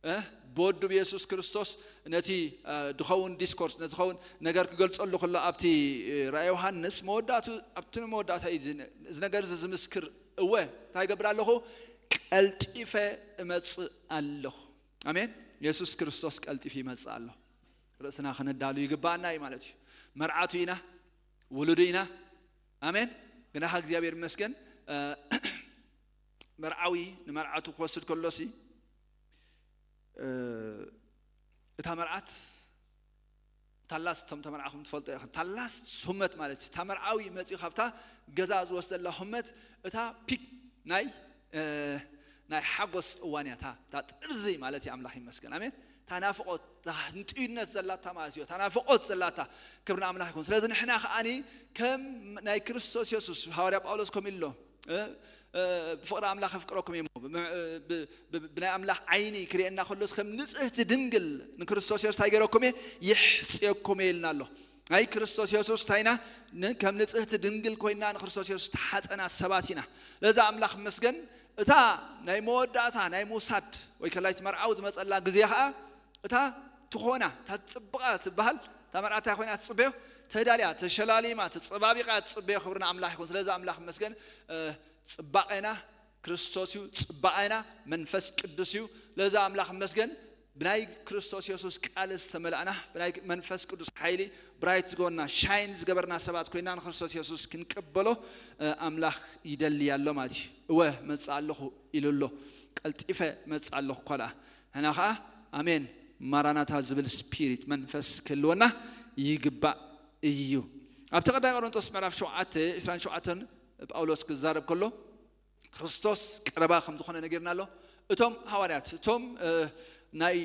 እ፣ ብወዱ ብየሱስ ክርስቶስ ነቲ እ፣ ድኸውን ዲስኮርስ፣ ነቲ ኸውን ነገር ክገልጸሉ ከሎ ኣብቲ እ፣ ራእይ ዮሃንስ መወዳእቱ፣ ኣብቲ መወዳእታ እዩ እዚ ነ-፣ እዚ ነገር እዚ ዝምስክር። እወ እንታይ ይገብር ኣለኹ? ቀልጢፈ እመጽእ ኣለኹ። ኣሜን። የሱስ ክርስቶስ ቀልጢፉ ይመጽእ ኣሎ። ርእስና ከነዳሉ ይግባኣና እዩ ማለት እዩ። መርዓቱ ኢና፣ ውሉዱ ኢና። ኣሜን። ግናኻ እግዚኣብሔር ይመስገን፣ እ፣ መርዓዊ ንመርዓቱ ክወስድ ከሎሲ፣ እ፣ እታ መርዓት፣ እታ ላስት፣ እቶም ተመርዓኹም ትፈልጡ ኢኹም። እታ ላስት ህመት ማለት እዩ። እታ መርዓዊ መጺኡ ካብታ ገዛ ዝወስደላ ህመት፣ እታ ፒክ ናይ፣ እ፣ ናይ ሓጎስ እዋን እያ። እታ፣ እታ ጥርዚ ማለት እዩ። ኣምላኽ ይመስገን። ኣሜን። እታ ናፍቖት፣ እታ ህንጥዩነት ዘላታ ማለት እዩ። እታ ናፍቖት ዘላታ። ክብሪ ንኣምላኽ ይኹን። ስለዚ ንሕና ከኣኒ ከም ናይ ክርስቶስ የሱስ፣ ሃዋርያ ጳውሎስ ከምኡ ኢሉ ኣሎ፣ እ፣ እ፣ ብፍቕሪ ኣምላኽ ኣፍቅረኩም እየ እሞ፣ ብ-፣ ብ-፣ ብ-፣ ብናይ ኣምላኽ ዓይኒ ክርእየና ከሎስ ከም ንጽህቲ ድንግል ንክርስቶስ የሱስ እንታይ ገይረኩም እየ? የሕጽየኩም እየ ኢልና ኣሎ። ናይ ክርስቶስ የሱስ እንታይና? ን-፣ ከም ንጽህቲ ድንግል ኮይና ንክርስቶስ የሱስ ተሓጸና ሰባት ኢና። ለዛ ኣምላኽ መስገን። እታ ናይ መወዳእታ ናይ ምውሳድ ወይ ከላይት መርዓዊ ዝመጸላ ግዜ ኸኣ እታ ትኾና፣ እታ ትጽብቓ ትበሃል፣ እታ መርዓት እንታይ ኮይና ትጽበዮ? ተዳልያ፣ ተሸላሊማ፣ ተጸባቢቓ ትጽበዮ። ክብሪ ንኣምላኽ ይኹን። ስለዚ ኣምላኽ መስገን፣ እ፣ ጽባቐና ክርስቶስ እዩ፣ ጽባቐና መንፈስ ቅዱስ እዩ። ለዛ ኣምላኽ መስገን። ብናይ ክርስቶስ የሱስ ቃል ዝተመላእና፣ ብናይ መንፈስ ቅዱስ ሓይሊ ብራይት ዝገበርና፣ ሻይን ዝገበርና ሰባት ኮይና ንክርስቶስ የሱስ ክንቀበሎ ኣምላኽ ይደሊ ኣሎ ማለት እዩ። እወ መጽእ ኣለኹ ኢሉ ኣሎ። ቀልጢፈ መጽእ ኣለኹ እኳ ደኣ። ሕና ኸዓ ኣሜን ማራናታ ዝብል ስፒሪት መንፈስ ክህልወና ይግባእ እዩ። ኣብቲ ቀዳይ ቆሮንቶስ ምዕራፍ ሸውዓተ ዕስራን ሸውዓተን ጳውሎስ ክዛረብ ከሎ ክርስቶስ ቀረባ ከም ዝኾነ ነጊርና ኣሎ። እቶም ሃዋርያት እቶም ናይ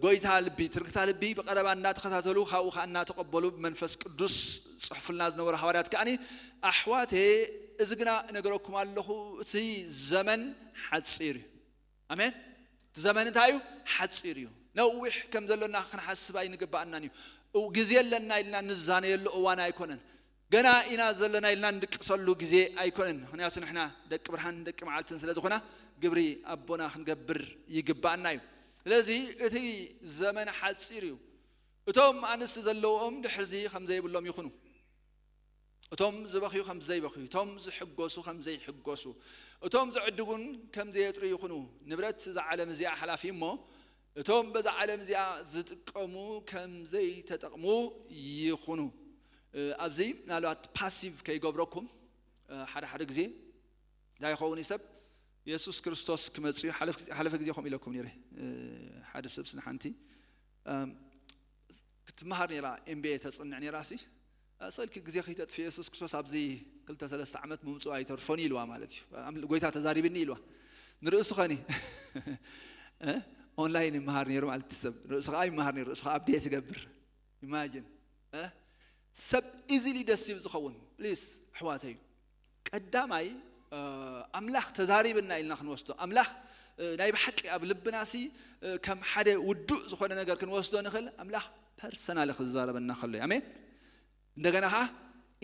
ጎይታ ልቢ ትርክታ ልቢ ብቐረባ እናተኸታተሉ ካብኡ ከዓ እናተቐበሉ ብመንፈስ ቅዱስ ጽሕፉልና ዝነበሩ ሃዋርያት ከዓኒ ኣሕዋቴ እዚ ግና ነገረኩም ኣለኹ እቲ ዘመን ሓፂር እዩ። ኣሜን። እቲ ዘመን እንታይ እዩ? ሓፂር እዩ። ነዊሕ ከም ዘሎና ክንሓስብ ኣይንግባኣናን እዩ። ግዜ ኣለና ኢልና ንዛነየሉ እዋን ኣይኮነን። ገና ኢና ዘለና ኢልና ንድቅሰሉ ግዜ ኣይኮነን። ምክንያቱ ንሕና ደቂ ብርሃን ደቂ መዓልትን ስለ ዝኾና ግብሪ ኣቦና ክንገብር ይግባኣና እዩ። ስለዚ እቲ ዘመን ሓፂር እዩ። እቶም ኣንስቲ ዘለዎም ድሕርዚ ከም ዘይብሎም ይኹኑ። እቶም ዝበኽዩ ከም ዘይበኽዩ፣ እቶም ዝሕጎሱ ከም ዘይሕጎሱ፣ እቶም ዝዕድጉን ከም ዘየጥሩ ይኹኑ። ንብረት እዛ ዓለም እዚኣ ሓላፊ እሞ እቶም በዛ ዓለም እዚኣ ዝጥቀሙ ከም ዘይተጠቕሙ ይኹኑ። ኣብዚ ምናልባት ፓሲቭ ከይገብረኩም ሓደ ሓደ ግዜ እንታይ ይኸውን እዩ ሰብ የሱስ ክርስቶስ ክመጽእ እዩ። ሓለፈ ግዜ ከምኡ ኢለኩም ነይረ። ሓደ ሰብስ ንሓንቲ ክትመሃር ነይራ፣ ኤምቢኤ ተጽንዕ ነይራ ሲ ኣሰልኪ ግዜ ከይተጥፊ የሱስ ክርስቶስ ኣብዚ ክልተ ሰለስተ ዓመት ምምፅኡ ኣይተርፎን ኢልዋ ማለት እዩ። ጎይታ ተዛሪብኒ ኢልዋ። ንርእሱ ኸኒ ኦንላይን ይመሃር ነይሩ ማለት ሰብ ርእሱ ከዓ ይመሃር ነይሩ ርእሱ ከዓ ኣብዴት ይገብር። ኢማጂን ሰብ ኢዚሊ ደሲቭ ዝኸውን ፕሊስ ኣሕዋተይ ቀዳማይ ኣምላኽ ተዛሪብና ኢልና ክንወስዶ ኣምላኽ ናይ ብሓቂ ኣብ ልብናሲ ከም ሓደ ውዱእ ዝኾነ ነገር ክንወስዶ ንኽእል ኣምላኽ ፐርሰናል ክዛረበና ከሎ እዩ። ኣሜን። እንደገና ኸዓ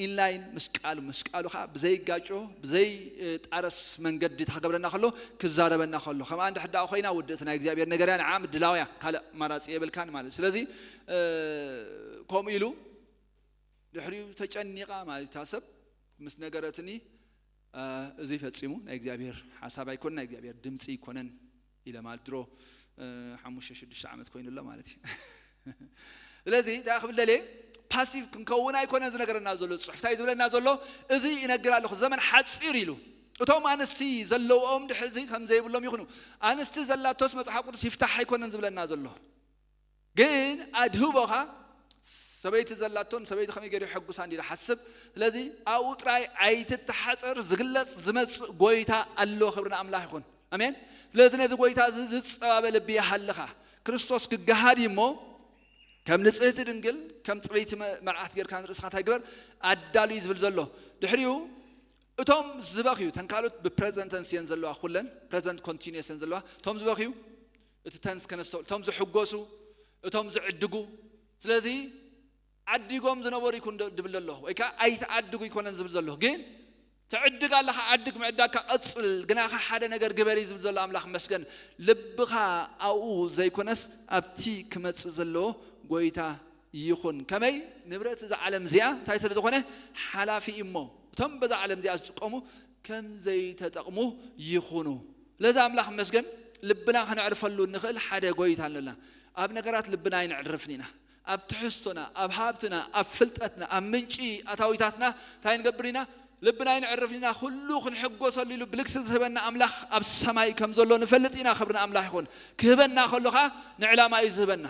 ኢንላይን ምስ ቃሉ ምስ ቃሉ ኸዓ ብዘይጋጮ ብዘይጣረስ መንገዲ ተክገብረና ከሎ ክዛረበና ከሎ ከምኣ እንድሕር ደኣ ኮይና ውድእቲ ናይ እግዚኣብሔር ነገር እያ ንዓ ምድላው እያ ካልእ ኣማራፂ የብልካን ማለት እዩ። ስለዚ ከምኡ ኢሉ ድሕሪኡ ተጨኒቓ ማለት እታ ሰብ ምስ ነገረትኒ እዚ ፈጺሙ ናይ እግዚኣብሔር ሓሳብ ኣይኮነን ናይ እግዚኣብሔር ድምፂ ኣይኮነን ኢለ ማለት ድሮ ሓሙሽተ ሽዱሽተ ዓመት ኮይኑ ኣሎ ማለት እዩ። ስለዚ እንታይ ክብል ደልየ ፓሲቭ ክንከውን ኣይኮነን ዝነገረና ዘሎ ፅሑፍ እንታይ ዝብለና ዘሎ እዚ ይነግር ኣለኹ ዘመን ሓፂር ኢሉ እቶም ኣንስቲ ዘለዎም ድሕዚ ከም ዘይብሎም ይኹኑ። ኣንስቲ ዘላቶስ መፅሓፍ ቅዱስ ይፍታሕ ኣይኮነን ዝብለና ዘሎ ግን ኣድህቦኻ ሰበይቲ ዘላቶን ሰበይቲ ከመይ ገይሩ ይሐጉሳ እንዲሉ ሓስብ። ስለዚ ኣብኡ ጥራይ ኣይትተሓፀር ዝግለፅ ዝመፅእ ጎይታ ኣሎ። ክብሪ ንኣምላኽ ይኹን። ኣሜን። ስለዚ ነዚ ጎይታ እዚ ዝፀባበ ልቢ ይሃልኻ። ክርስቶስ ክገሃድ እዩ እሞ ከም ንፅህቲ ድንግል ከም ፅርይቲ መርዓት ጌርካ ንርእስኻ እንታይ ግበር ኣዳሉ እዩ ዝብል ዘሎ። ድሕሪኡ እቶም ዝበኽዩ ተንካሉት ብፕሬዘንት ተንስ እየን ዘለዋ ኩለን ፕሬዘንት ኮንቲኒየስ እየን ዘለዋ እቶም ዝበኽዩ እቲ ተንስ ከነስተውል እቶም ዝሕጎሱ እቶም ዝዕድጉ ስለዚ ዓዲጎም ዝነበሩ ይኩን ድብል ዘሎ ወይ ከዓ ኣይትዓድጉ ይኮነን ዝብል ዘሎ ግን ትዕድግ ኣለካ ዓድግ ምዕዳግካ ቀፅል ግናካ ሓደ ነገር ግበሪ ዝብል ዘሎ ኣምላኽ መስገን ልብኻ ኣብኡ ዘይኮነስ ኣብቲ ክመፅእ ዘለዎ ጎይታ ይኹን ከመይ ንብረት እዛ ዓለም እዚኣ እንታይ ስለ ዝኾነ ሓላፊ እዩ እሞ እቶም በዛ ዓለም እዚኣ ዝጥቀሙ ከም ዘይተጠቕሙ ይኹኑ። ስለዚ ኣምላኽ መስገን ልብና ከነዕርፈሉ እንኽእል ሓደ ጎይታ ኣለና። ኣብ ነገራት ልብና ኣይነዕርፍን ኢና። ኣብ ትሕዝቶና፣ ኣብ ሃብትና፣ ኣብ ፍልጠትና፣ ኣብ ምንጪ ኣታዊታትና እንታይ ንገብር ኢና? ልብና ኣይነዕርፍን ኢና። ኩሉ ክንሕጎሰሉ ኢሉ ብልግሲ ዝህበና ኣምላኽ ኣብ ሰማይ ከም ዘሎ ንፈልጥ ኢና። ክብሪ ንኣምላኽ ይኹን። ክህበና ከሎ ኸዓ ንዕላማ እዩ ዝህበና።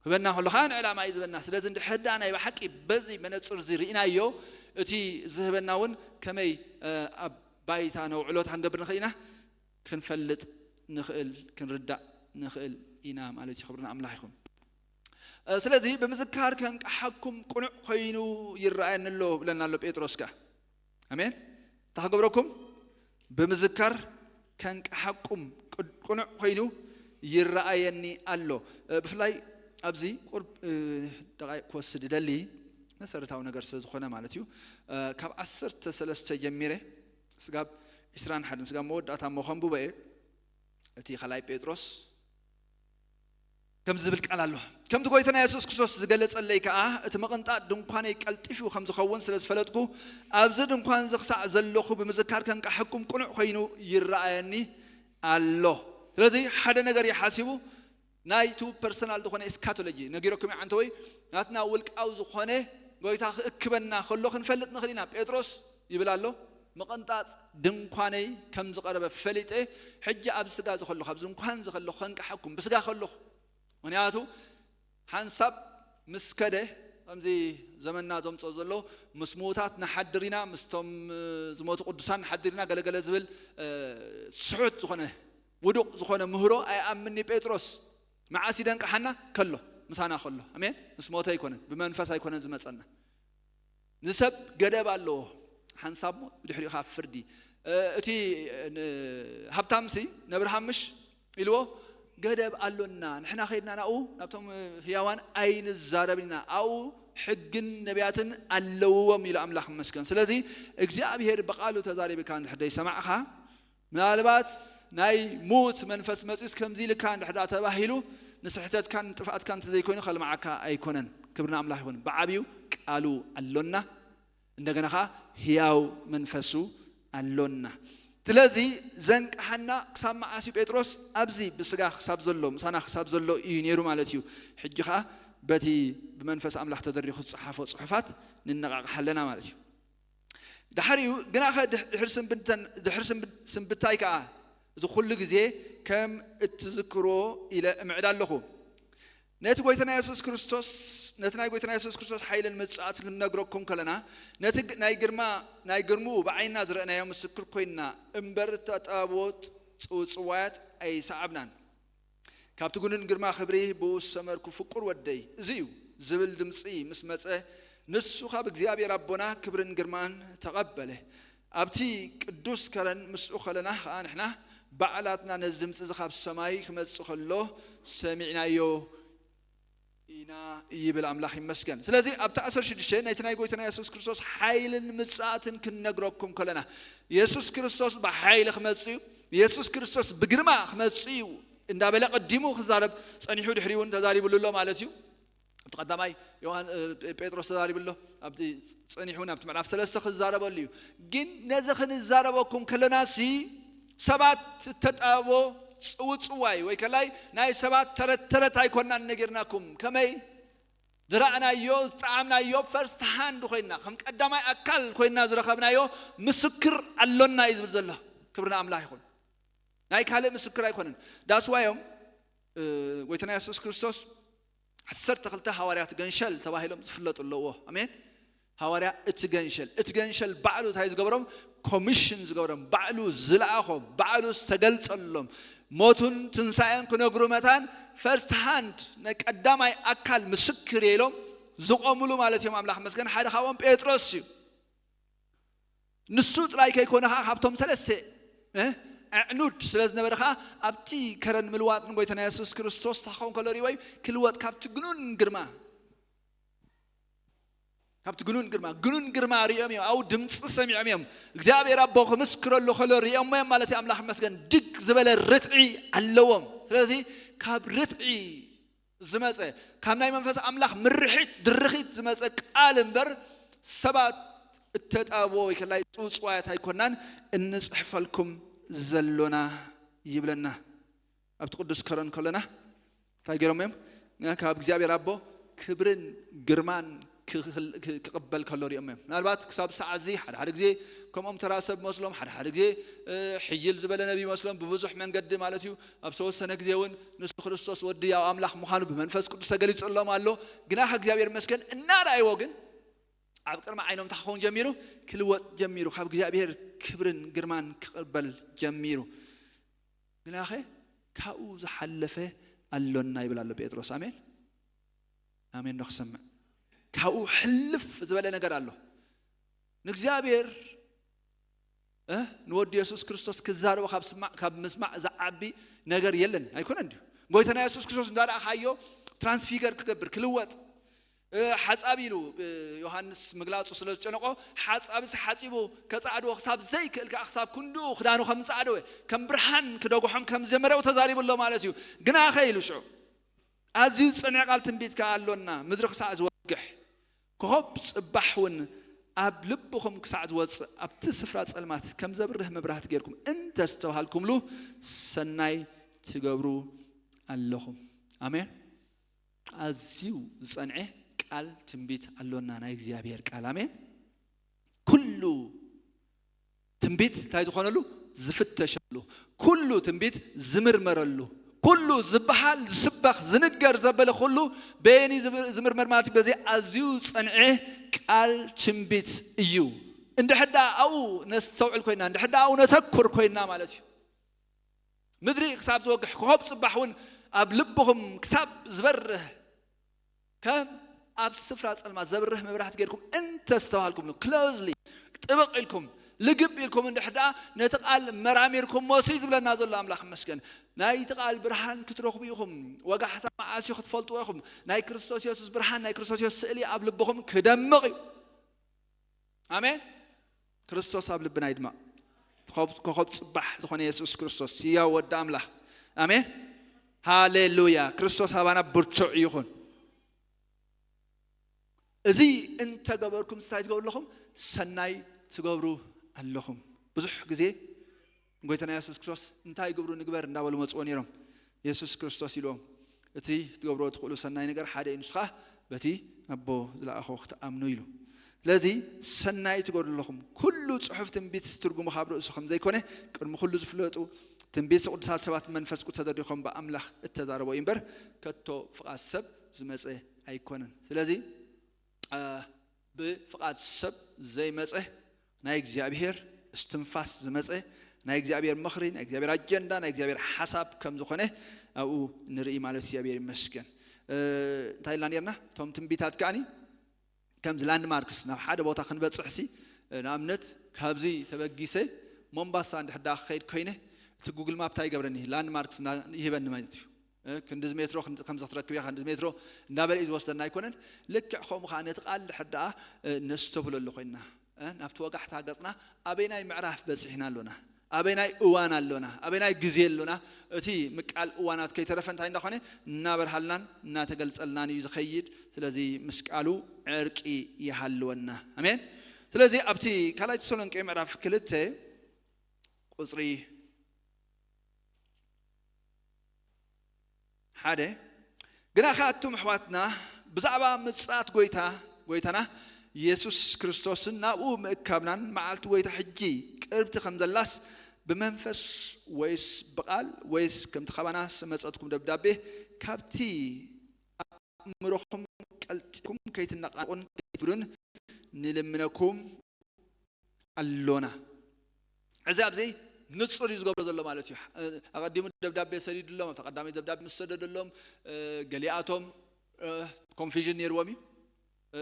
ክህበና ከሎ ከዓ ንዕላማ እዩ ዝበና ስለዚ እንድሕር ደኣ ናይ ብሓቂ በዚ መነፅር እዚ ርኢናዮ እቲ ዝህበና እውን ከመይ ኣብ ባይታ ነውዕሎ ክንገብር ንኽእል ኢና ክንፈልጥ ንኽእል ክንርዳእ ንኽእል ኢና ማለት እዩ ክብርና ኣምላኽ ይኹን ስለዚ ብምዝካር ከንቀሓኩም ቅኑዕ ኮይኑ ይረኣየኒ ኣሎ ብለና ኣሎ ጴጥሮስ ከ ኣሜን እንታይ ክገብረኩም ብምዝካር ከንቀሓቁም ቅኑዕ ኮይኑ ይረኣየኒ ኣሎ። ብፍላይ ኣብዚ ቁርብ ደቃይቅ ክወስድ ይደሊ መሰረታዊ ነገር ስለ ዝኾነ ማለት እዩ። ካብ ዓሰርተ ሰለስተ ጀሚረ ስጋብ ዕስራን ሓደን ስጋብ መወዳእታ እሞ ከንብቦ እየ። እቲ ካልኣይ ጴጥሮስ ከምዚ ዝብል ቃል ኣሎ። ከምቲ ጎይታና የሱስ ክርስቶስ ዝገለጸለይ ከኣ እቲ ምቕንጣጥ ድንኳነይ ቀልጢፉ ከም ዝኸውን ስለ ዝፈለጥኩ ኣብዚ ድንኳን እዚ ክሳዕ ዘለኹ ብምዝካር ከንቃሓኩም ቅኑዕ ኮይኑ ይረኣየኒ ኣሎ። ስለዚ ሓደ ነገር እዩ ሓሲቡ ናይቱ ፐርሰናል ዝኾነ ኤስካቶሎጂ ነጊረኩም ይዓንተ ወይ ናትና ውልቃዊ ዝኾነ ጎይታ ክእክበና ከሎ ክንፈልጥ ንኽእል ኢና። ጴጥሮስ ይብል ኣሎ፣ ምቕንጣጥ ድንኳነይ ከም ዝቐረበ ፈሊጠ፣ ሕጂ ኣብ ስጋ ዝኸለኹ፣ ኣብዚ ድንኳን ዝኸለኹ ከንቅሓኩም፣ ብስጋ ከለኹ። ምክንያቱ ሓንሳብ ምስ ከደ፣ ከምዚ ዘመንና ዘምፅኦ ዘሎ፣ ምስ ምዉታት ንሓድር ኢና፣ ምስቶም ዝሞቱ ቅዱሳን ንሓድር ኢና፣ ገለገለ ዝብል ስሑት ዝኾነ፣ ውዱቕ ዝኾነ ምህሮ ኣይኣምኒ ጴጥሮስ። መዓስ ይደንቅሓና ከሎ፣ ምሳና ከሎ። ኣሜን። ምስ ሞተ ኣይኮነን፣ ብመንፈስ ኣይኮነን ዝመፀና። ንሰብ ገደብ ኣለዎ። ሓንሳብ ሞት፣ ብድሕሪኡ ካብ ፍርዲ። እቲ ሃብታምሲ ነብርሃምሽ ኢልዎ፣ ገደብ ኣሎና፣ ንሕና ከይድና ናብኡ፣ ናብቶም ህያዋን ኣይንዛረብን ኢና፣ ኣብኡ ሕግን ነቢያትን ኣለውዎም ኢሉ ኣምላኽ ይመስገን። ስለዚ እግዚኣብሄር ብቓሉ ተዛሪብካ እንድሕር ደይሰማዕኻ፣ ምናልባት ናይ ሙት መንፈስ መጺኡስ ከምዚ ኢልካ እንድሕር ደኣ ተባሂሉ፣ ንስሕተትካን ንጥፍኣትካን እንተዘይኮይኑ ከልምዓካ ኣይኮነን። ክብሪ ንኣምላኽ ይኹን። ብዓብዩ ቃሉ ኣሎና፣ እንደገና ኸዓ ህያው መንፈሱ ኣሎና። ስለዚ ዘንቅሓና ክሳብ መዓስ እዩ? ጴጥሮስ ኣብዚ ብስጋ ክሳብ ዘሎ፣ ምሳና ክሳብ ዘሎ እዩ ነይሩ ማለት እዩ። ሕጂ ኸዓ በቲ ብመንፈስ ኣምላኽ ተደሪኹ ዝጸሓፎ ጽሑፋት ንነቓቕሕ ኣለና ማለት እዩ። ድሕሪኡ ግናኸ ድሕሪ ስንብታይ ከኣ እቲ ኩሉ ግዜ ከም እትዝክሮ ኢለ እምዕድ ኣለኹ። ነቲ ጎይታና የሱስ ክርስቶስ ነቲ ናይ ጎይታና የሱስ ክርስቶስ ሓይልን ምጽኣትን ክንነግረኩም ከለና ነቲ ናይ ግርማ ናይ ግርምኡ ብዓይንና ዝረእናዮ ምስክር ኮይንና እምበር ተጣቦት ጽውጽዋያት ኣይሰዓብናን። ካብቲ ግኑን ግርማ ክብሪ ብኡ ዝሰመርኩ ፍቁር ወደይ እዚ እዩ ዝብል ድምፂ ምስ መፀ ንሱ ካብ እግዚኣብሔር ኣቦና ክብርን ግርማን ተቐበለ። ኣብቲ ቅዱስ ከረን ምስኡ ከለና ከዓ ንሕና ባዕላትና ነዚ ድምፂ እዚ ካብ ሰማይ ክመፅእ ከሎ ሰሚዕናዮ ኢና ይብል ኣምላኽ ይመስገን። ስለዚ ኣብቲ ዓሰርተ ሽዱሽተ ነቲ ናይ ጎይታና የሱስ ክርስቶስ ሓይልን ምጽኣትን ክንነግረኩም ከለና የሱስ ክርስቶስ ብሓይሊ ክመጽእ እዩ፣ የሱስ ክርስቶስ ብግርማ ክመጽእ እዩ እንዳበለ ቀዲሙ ክዛረብ ጸኒሑ ድሕሪ እውን ተዛሪብሉ ኣሎ ማለት እዩ። እቲ ቀዳማይ ዮሃን ጴጥሮስ ተዛሪቡ ኣሎ፣ ኣብቲ ጸኒሑ እውን ኣብቲ ምዕራፍ ሰለስተ ክዛረበሉ እዩ። ግን ነዚ ክንዛረበኩም ከለና ሲ ሰባት እተጣቦ ጽውጽዋይ ወይ ከላይ ናይ ሰባት ተረት ተረት ኣይኮናን ነጊርናኩም። ከመይ ዝረኣናዮ ዝጠዓምናዮ ፈርስት ሃንድ ኮይና ከም ቀዳማይ ኣካል ኮይና ዝረኸብናዮ ምስክር ኣሎና እዩ ዝብል ዘሎ። ክብሪ ንኣምላኽ ይኹን። ናይ ካልእ ምስክር ኣይኮነን። ዳስዋዮም ጎይታና የሱስ ክርስቶስ ዓሰርተ ክልተ ሃዋርያት ገንሸል ተባሂሎም ዝፍለጡ ኣለዎ። ኣሜን። ሃዋርያ እቲ ገንሸል እቲ ገንሸል ባዕሉ እንታይ ዝገበሮም ኮሚሽን ዝገበሮም ባዕሉ ዝለኣኾም ባዕሉ ዝተገልጸሎም ሞቱን ትንሳኤን ክነግሩ መታን ፈርስት ሃንድ ናይ ቀዳማይ ኣካል ምስክር ኢሎም ዝቆምሉ ማለት እዮም። ኣምላኽ መስገን ሓደ ካብኦም ጴጥሮስ እዩ። ንሱ ጥራይ ከይኮነ ከዓ ካብቶም ሰለስተ ኣዕኑድ ስለ ዝነበረ ከዓ ኣብቲ ከረን ምልዋጥ ንጎይታና የሱስ ክርስቶስ ታኸውን ከሎ ሪወይ ክልወጥ ካብቲ ግኑን ግርማ ካብቲ ግኑን ግርማ ግኑን ግርማ ሪኦም እዮም። ኣብኡ ድምፂ ሰሚዖም እዮም። እግዚኣብሔር ኣቦ ክምስክረሉ ከሎ ሪኦሞ እዮም ማለት እዩ። ኣምላኽ መስገን ድግ ዝበለ ርትዒ ኣለዎም። ስለዚ ካብ ርትዒ ዝመፀ ካብ ናይ መንፈስ ኣምላኽ ምርሒት ድርኺት ዝመፀ ቃል እምበር ሰባት እተጣብዎ ወይ ከላይ ፅውፅዋያት ኣይኮናን እንፅሕፈልኩም ዘሎና ይብለና። ኣብቲ ቅዱስ ከረን ከሎና እንታይ ገይሮም እዮም? ካብ እግዚኣብሔር ኣቦ ክብርን ግርማን ክቕበል ከሎ ሪኦም እዮም። ምናልባት ክሳብ ሰዓት እዚ ሓደ ሓደ ግዜ ከምኦም ተራ ሰብ መስሎም ሓደ ሓደ ግዜ ሕይል ዝበለ ነቢ መስሎም ብብዙሕ መንገዲ ማለት እዩ ኣብ ዝተወሰነ ግዜ እውን ንሱ ክርስቶስ ወዲ ያው ኣምላኽ ምዃኑ ብመንፈስ ቅዱስ ተገሊጹሎም ኣሎ። ግና ከእግዚኣብሔር መስገን እናረኣይዎ ግን ኣብ ቅድሚ ዓይኖም እንታይ ክኸውን ጀሚሩ? ክልወጥ ጀሚሩ። ካብ እግዚኣብሔር ክብርን ግርማን ክቕበል ጀሚሩ። ግናኸ ካብኡ ዝሓለፈ ኣሎና ይብል ኣሎ ጴጥሮስ። ኣሜን ኣሜን። ዶ ክሰምዕ ካብኡ ሕልፍ ዝበለ ነገር ኣሎ። ንእግዚኣብሔር ንወዲ የሱስ ክርስቶስ ክዛረቦ ካብ ምስማዕ ዝዓቢ ነገር የለን። ኣይኮነ እንዲሁ ጎይታና የሱስ ክርስቶስ እንዳረኣኻዮ ትራንስፊገር ክገብር ክልወጥ ሓፃብ ኢሉ ዮሃንስ ምግላፁ ስለ ዝጨነቆ ሓፃብ ሓፂቡ ከፃዕድዎ ክሳብ ዘይክእል ከዓ ክሳብ ክንድኡ ክዳኑ ከም ዝፃዕደወ ከም ብርሃን ክደጉሖም ከም ዝጀመረው ተዛሪቡ ኣሎ ማለት እዩ። ግና ከ ኢሉ ሽዑ ኣዝዩ ዝጸንዐ ቃል ትንቢት ከኣ ኣሎና። ምድሪ ክሳዕ ዝወግሕ፣ ኮኾብ ጽባሕ እውን ኣብ ልብኹም ክሳዕ ዝወጽእ፣ ኣብቲ ስፍራ ጸልማት ከም ዘብርህ መብራህቲ ጌርኩም እንተ ዝተባህልኩምሉ፣ ሰናይ ትገብሩ ኣለኹም። ኣሜን። ኣዝዩ ዝጸንዐ ቃል ትንቢት ኣሎና፣ ናይ እግዚኣብሔር ቃል። ኣሜን። ኩሉ ትንቢት እንታይ ዝኾነሉ? ዝፍተሸሉ። ኩሉ ትንቢት ዝምርመረሉ። ኩሉ ዝበሃል፣ ዝስበኽ፣ ዝንገር ዘበለ ኩሉ በየኒ ዝብ- ዝምርመር ማለት እዩ? በዚ ኣዝዩ ዝጸንዐ ቃል ትንቢት እዩ። እንድሕር ደኣ ኣብኡ ነስተውዕል ኮይና፣ እንድሕር ደኣ ኣብኡ ነተኩር ኮይና ማለት እዩ። ምድሪ ክሳብ ዝወግሕ፣ ኮኸብ ጽባሕ እውን ኣብ ልብኹም ክሳብ ዝበርህ፣ ከም ኣብ ስፍራ ጸልማት ዘብርህ መብራህቲ ጌርኩም እንተስተውሃልኩም፣ ክሎዝሊ፣ ጥብቕ ኢልኩም፣ ልግብ ኢልኩም እንድሕር ደኣ ነቲ ቃል መራሚርኩሞ፣ ሲ ዝብለና ዘሎ ኣምላኽ ይመስገን። ናይቲ ቃል ብርሃን ክትረኽቡ ኢኹም። ወጋሕታ መዓስ እዩ ክትፈልጥዎ ኢኹም። ናይ ክርስቶስ የሱስ ብርሃን፣ ናይ ክርስቶስ የሱስ ስእሊ ኣብ ልብኹም ክደምቕ እዩ። ኣሜን። ክርስቶስ ኣብ ልብና ይድመቕ። ኮኸብ- ኮኸብ ጽባሕ ዝኾነ የሱስ ክርስቶስ፣ ህያው ወዲ ኣምላኽ። ኣሜን። ሃሌሉያ። ክርስቶስ ኣባና ብርቱዕ ይኹን። እዚ እንተገበርኩም እንታይ ትገብሩ ኣለኹም? ሰናይ ትገብሩ ኣለኹም። ብዙሕ ግዜ ጎይታና የሱስ ክርስቶስ እንታይ ግብሩ ንግበር እንዳበሉ መጽዎ ነይሮም። የሱስ ክርስቶስ ኢልዎም፣ እቲ ክትገብርዎ ትኽእሉ ሰናይ ነገር ሓደ እዩ፣ ንሱ ኸኣ በቲ ኣቦ ዝለኣኾ ክትኣምኑ ኢሉ። ስለዚ ሰናይ ትገብሩ ኣለኹም። ኩሉ ጽሑፍ ትንቢት ትርጉሙ ካብ ርእሱ ከም ዘይኮነ ቅድሚ ኩሉ ዝፍለጡ ትንቢት ቅዱሳት ሰባት መንፈስ ቅዱስ ተደሪኾም ብኣምላኽ እተዛረቦ እዩ እምበር ከቶ ፍቓድ ሰብ ዝመጸ ኣይኮነን። ስለዚ አ፣ ብፍቓድ ሰብ ዘይመጸ ናይ እግዚኣብሔር እስትንፋስ ዝመጸ ናይ እግዚኣብሔር ምኽሪ፣ ናይ እግዚኣብሔር ኣጀንዳ፣ ናይ እግዚኣብሔር ሓሳብ ከም ዝኾነ ኣብኡ ንርኢ ማለት እግዚኣብሔር ይመስገን። እ፣ እንታይ ኢልና ነርና? እቶም ትንቢታት ከኣኒ ከምዚ ላንድማርክስ ናብ ሓደ ቦታ ክንበጽሕ ሲ፣ ንኣብነት ካብዚ ተበጊሰ ሞምባሳ እንድሕር ደኣ ክኸይድ ኮይነ እቲ ጉግል ማፕ እንታይ ይገብረኒ? ላንድማርክስ እና- ይህበኒ ማለት እዩ። እ፣ ክንድዚ ሜትሮ ክንድ- ከምዚ ክትረክብ እያ፣ ክንድዚ ሜትሮ እንዳበለ እዩ ዝወስደና ኣይኮነን። ልክዕ ከምኡ ከዓ ነቲ ቃል እንድሕር ደኣ እ፣ ነስተብህለሉ ኮይንና፣ እ፣ ናብቲ ወጋሕታ ገጽና ኣበይናይ ምዕራፍ በጺሕና ኣሎና? ኣበይናይ እዋን ኣሎና? ኣበይናይ ግዜ ኣሎና? እቲ ምቃል እዋናት ከይተረፈ እንታይ እንዳኾነ እናበርሃልናን እናተገልጸልናን እዩ ዝኸይድ። ስለዚ ምስ ቃሉ ዕርቂ ይሃልወና። ኣሜን። ስለዚ ኣብቲ ካልኣይ ተሰሎንቄ ምዕራፍ ክልተ ቁጽሪ ሓደ፣ ግና ከኣቱም ኣሕዋትና ብዛዕባ ምጽኣት ጎይታ፣ ጎይታና የሱስ ክርስቶስን ናብኡ ምእካብናን መዓልቲ ጎይታ ሕጂ ቅርብቲ ከም ዘላስ ብመንፈስ ወይስ ብቓል ወይስ ከምቲ ካባና ዝመጸትኩም ደብዳቤ ካብቲ ኣእምሮኹም ቀልጢፍኩም ከይትነቓነቑን ከይትብሉን ንልምነኩም ኣሎና። እዚ ኣብዚ ንጹር እዩ ዝገብሮ ዘሎ ማለት እዩ። ኣቐዲሙ ደብዳቤ ሰዲዱሎም፣ ኣብታ ቀዳመይቲ ደብዳቤ ምስ ሰደደሎም፣ እ፣ ገሊኣቶም፣ እ፣ ኮንፊዥን ነይርዎም እዩ። እ፣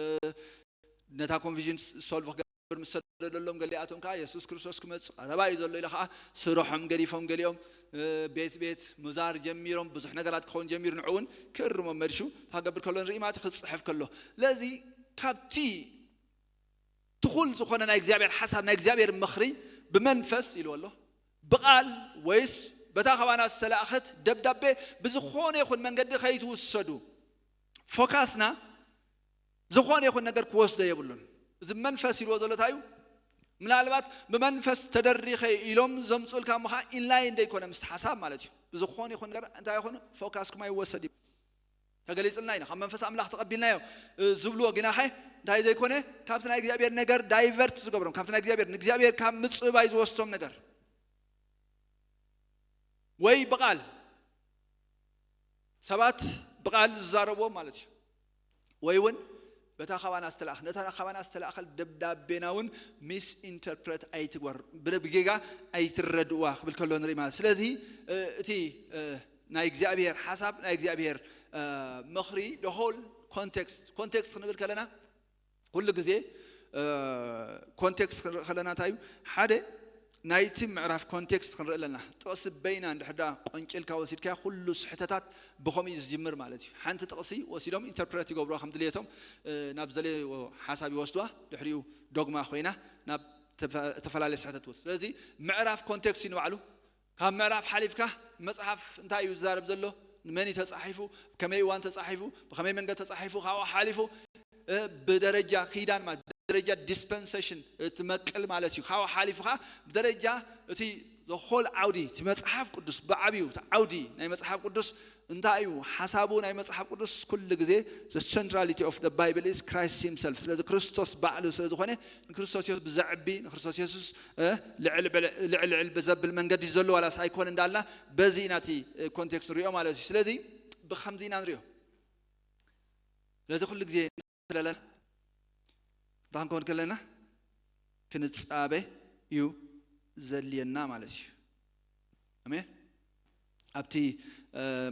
ነታ ኮንፊዥን ሶልቭ ክገብር ምስ ሰደደሎም፣ ገሊኣቶም ከዓ የሱስ ክርስቶስ ክመጽእ ቀረባ እዩ ዘሎ ኢለ ከዓ ስርሖም ገዲፎም፣ ገሊኦም፣ እ፣ ቤት ቤት ምዛር ጀሚሮም፣ ብዙሕ ነገራት ክኸውን ጀሚሩ፣ ንዕኡ እውን ክእርሞም መድሹ ክገብር ከሎ ንርኢ ማለት እዩ፣ ክጽሕፍ ከሎ። ስለዚ ካብቲ ትኹል ዝኾነ ናይ እግዚኣብሔር ሓሳብ፣ ናይ እግዚኣብሔር ምኽሪ ብመንፈስ ኢልዎ ኣሎ። ብቓል ወይስ በታ ካባና ዝተላእኸት ደብዳቤ ብዝኾነ ይኹን መንገዲ ከይትውሰዱ። ፎካስና ዝኾነ ይኹን ነገር ክወስዶ የብሉን። እዚ መንፈስ ኢልዎ ዘሎ እንታይ እዩ? ምናልባት ብመንፈስ ተደሪኸ ኢሎም ዘምፅኡልካ ምኻ ኢንላይን ደይኮነ ምስቲ ሓሳብ ማለት እዩ። ብዝኾነ ይኹን ነገር እንታይ ይኹን ፎካስኩም ኣይወሰድ እዩ። ተገሊጽልና ኢና። ካብ መንፈስ ኣምላኽ ተቐቢልናዮ፣ እ፣ ዝብልዎ ግናኸ እንታይ ዘይኮነ ካብቲ ናይ እግዚኣብሔር ነገር ዳይቨርት ዝገብሮም፣ ካብቲ ናይ እግዚኣብሔር፣ ንእግዚኣብሔር ካብ ምጽባይ ዝወስዶም ነገር ወይ ብቓል ሰባት ብቓል ዝዛረብዎም ማለት እዩ። ወይ እውን በታ ካባና ዝተላእኸ፣ ነታ ካባና ዝተላእኸ ደብዳቤና እውን ሚስ ኢንተርፕሬት ኣይትግበር፣ ብደ-፣ ብጌጋ ኣይትረድእዋ ክብል ከሎ ንርኢ ማለት። ስለዚ፣ እ፣ እቲ፣ እ፣ ናይ እግዚኣብሔር ሓሳብ፣ ናይ እግዚኣብሔር፣ እ፣ ምኽሪ፣ the whole context፣ ኮንቴክስት ክንብል ከለና ኩሉ ግዜ፣ እ፣ ኮንቴክስት ክንርኢ ከለና እንታይ እዩ? ሓደ ናይቲ ምዕራፍ ኮንቴክስት ክንርኢ ኣለና። ጥቕሲ በይና እንድሕር ደኣ ቆንጭልካ ወሲድካያ ኩሉ ስሕተታት ብኸምኡ እዩ ዝጅምር ማለት እዩ። ሓንቲ ጥቕሲ ወሲዶም ኢንተርፕሬት ይገብሩዋ ከም ድልየቶም፣ እ፣ ናብ ዘልዎ ሓሳብ ይወስዱዋ፣ ድሕሪኡ ዶግማ ኮይና ናብ ተፈ-፣ ተፈላለየ ስሕተት ትወስድ። ስለዚ ምዕራፍ ኮንቴክስት እዩ ንባዕሉ። ካብ ምዕራፍ ሓሊፍካ መጽሓፍ እንታይ እዩ ዝዛረብ ዘሎ? ንመን እዩ ተጻሒፉ? ብከመይ እዋን ተጻሒፉ? ብከመይ መንገዲ ተጻሒፉ? ካብኡ ሓሊፉ፣ እ፣ ብደረጃ ኪዳን ማለት ደረጃ ዲስፐንሴሽን እቲ መቅል ማለት እዩ። ካብኡ ሓሊፉ ከኣ ብደረጃ እቲ the whole ዓውዲ እቲ መጽሓፍ ቅዱስ ብዓብዩ እቲ ዓውዲ ናይ መጽሓፍ ቅዱስ እንታይ እዩ ሓሳቡ? ናይ መጽሓፍ ቅዱስ ኩሉ ግዜ the centrality of the Bible is Christ himself። ስለዚ ክርስቶስ ባዕሉ ስለ ዝኾነ ንክርስቶስ የሱስ ብዘዕቢ ንክርስቶስ የሱስ ልዕል ልዕል ብዘብል መንገዲ ዘሎ ዋላስ ኣይኮነ እንዳልና በዚ ኢና እቲ ኮንቴክስት ንሪኦ ማለት እዩ። ስለዚ ብከምዚ ኢና ንሪኦ። ስለዚ ኩሉ ግዜ ስለለና እንታይ ክንከውን ከለና ክንጻበ እዩ ዘድልየና ማለት እዩ። ኣሜን። ኣብቲ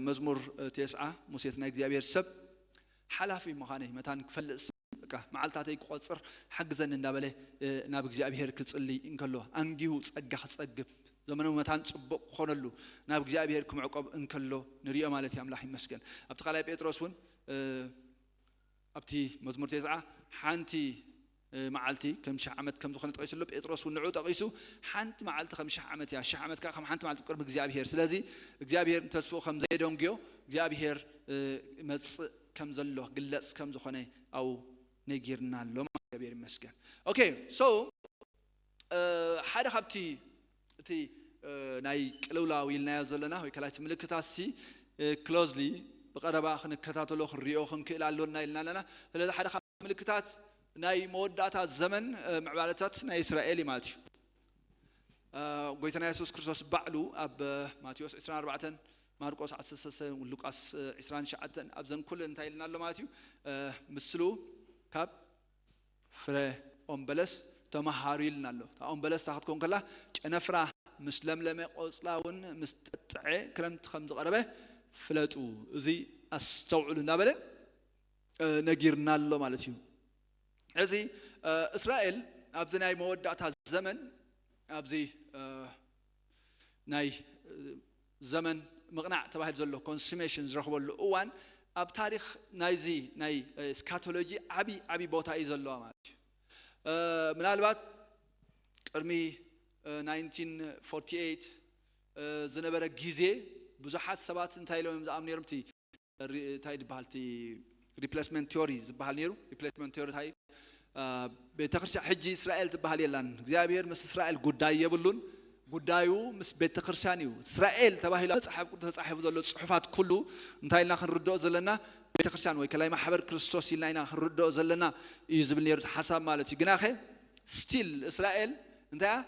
መዝሙር ቴስዓ ሙሴ ናይ እግዚኣብሔር ሰብ ሓላፊ ምዃነይ መታን ክፈልጥ በቃ መዓልታተይ ክቆጽር ሓግዘኒ እንዳበለ ናብ እግዚኣብሔር ክጽልይ እንከሎ ኣንጊሁ ጸጋ ክጸግብ ዘመኑ መታን ጽቡቕ ክኾነሉ ናብ እግዚኣብሔር ክምዕቆብ እንከሎ ንሪኦ ማለት እዩ። ኣምላኽ ይመስገን። ኣብቲ ካልኣይ ጴጥሮስ እውን ኣብቲ መዝሙር ቴስዓ ሓንቲ መዓልቲ ከም ሽሕ ዓመት ከም ዝኾነ ጠቒሱ ኣሎ። ጴጥሮስ እውን ንዑ ጠቒሱ ሓንቲ መዓልቲ ከም ሽሕ ዓመት እያ፣ ሽሕ ዓመት ከዓ ከም ሓንቲ መዓልቲ ቅድሚ እግዚኣብሔር። ስለዚ እግዚኣብሔር ንተስፍኡ ከም ዘየደንግዮ እግዚኣብሔር መጽእ ከም ዘሎ ግለጽ ከም ዝኾነ ኣብኡ ነጊርና ኣሎ። እግዚኣብሔር ይመስገን። ኦኬ ሶ ሓደ ካብቲ እቲ ናይ ቅልውላው ኢልናዮ ዘለና ወይ ከላይቲ ምልክታት ሲ ክሎዝሊ ብቐረባ ክንከታተሎ ክንሪኦ ክንክእል ኣሎና ኢልና ኣለና። ስለዚ ሓደ ካብ ምልክታት ናይ መወዳእታ ዘመን ምዕባለታት ናይ እስራኤል እዩ ማለት እዩ። ጎይታና የሱስ ክርስቶስ ባዕሉ ኣብ ማቴዎስ ዕስራን ኣርባዕተን ማርቆስ ዓሰርተ ሰለስተ ሉቃስ ዕስራን ትሽዓተን ኣብዘን ኩሉ እንታይ ኢልና ኣሎ ማለት እዩ። ምስሉ ካብ ፍረ ኦም በለስ ተመሃሩ ኢልና ኣሎ። እታ ኦም በለስ እታ ክትከውን ከላ ጨነፍራ ምስ ለምለመ ቆጽላ እውን ምስ ጠጥዐ ክረምቲ ከም ዝቐረበ ፍለጡ፣ እዚ ኣስተውዕሉ እናበለ ነጊርና ኣሎ ማለት እዩ። እዚ እስራኤል ኣብዚ ናይ መወዳእታ ዘመን ኣብዚ ናይ ዘመን ምቕናዕ ተባሂሉ ዘሎ ኮንሱሜሽን ዝረኽበሉ እዋን ኣብ ታሪኽ ናይዚ ናይ ስካቶሎጂ ዓብዪ ዓብዪ ቦታ እዩ ዘለዋ ማለት እዩ። ምናልባት ቅድሚ ናይንቲን ፎርቲ ኤይት ዝነበረ ግዜ ብዙሓት ሰባት እንታይ ኢሎም እዮም ዝኣምኑ ነይሮም? እቲ እንታይ ዝበሃል እቲ ሪፕሌስመንት ቲዮሪ ዝበሃል ነይሩ። ሪፕሌስመንት ቲዮሪ እንታይ ቤተክርስትያን ሕጂ እስራኤል ትበሃል የላን። እግዚኣብሔር ምስ እስራኤል ጉዳይ የብሉን። ጉዳዩ ምስ ቤተክርስትያን እዩ። እስራኤል ተባሂሉ መጽሓፍ ቅዱስ ተጻሒፉ ዘሎ ጽሑፋት ኩሉ እንታይ ኢልና ክንርድኦ ዘለና? ቤተክርስትያን ወይ ከላይ ማሕበር ክርስቶስ ኢልና ኢና ክንርድኦ ዘለና እዩ ዝብል ነይሩ እቲ ሓሳብ ማለት እዩ። ግናኸ ስቲል እስራኤል እንታይ እያ?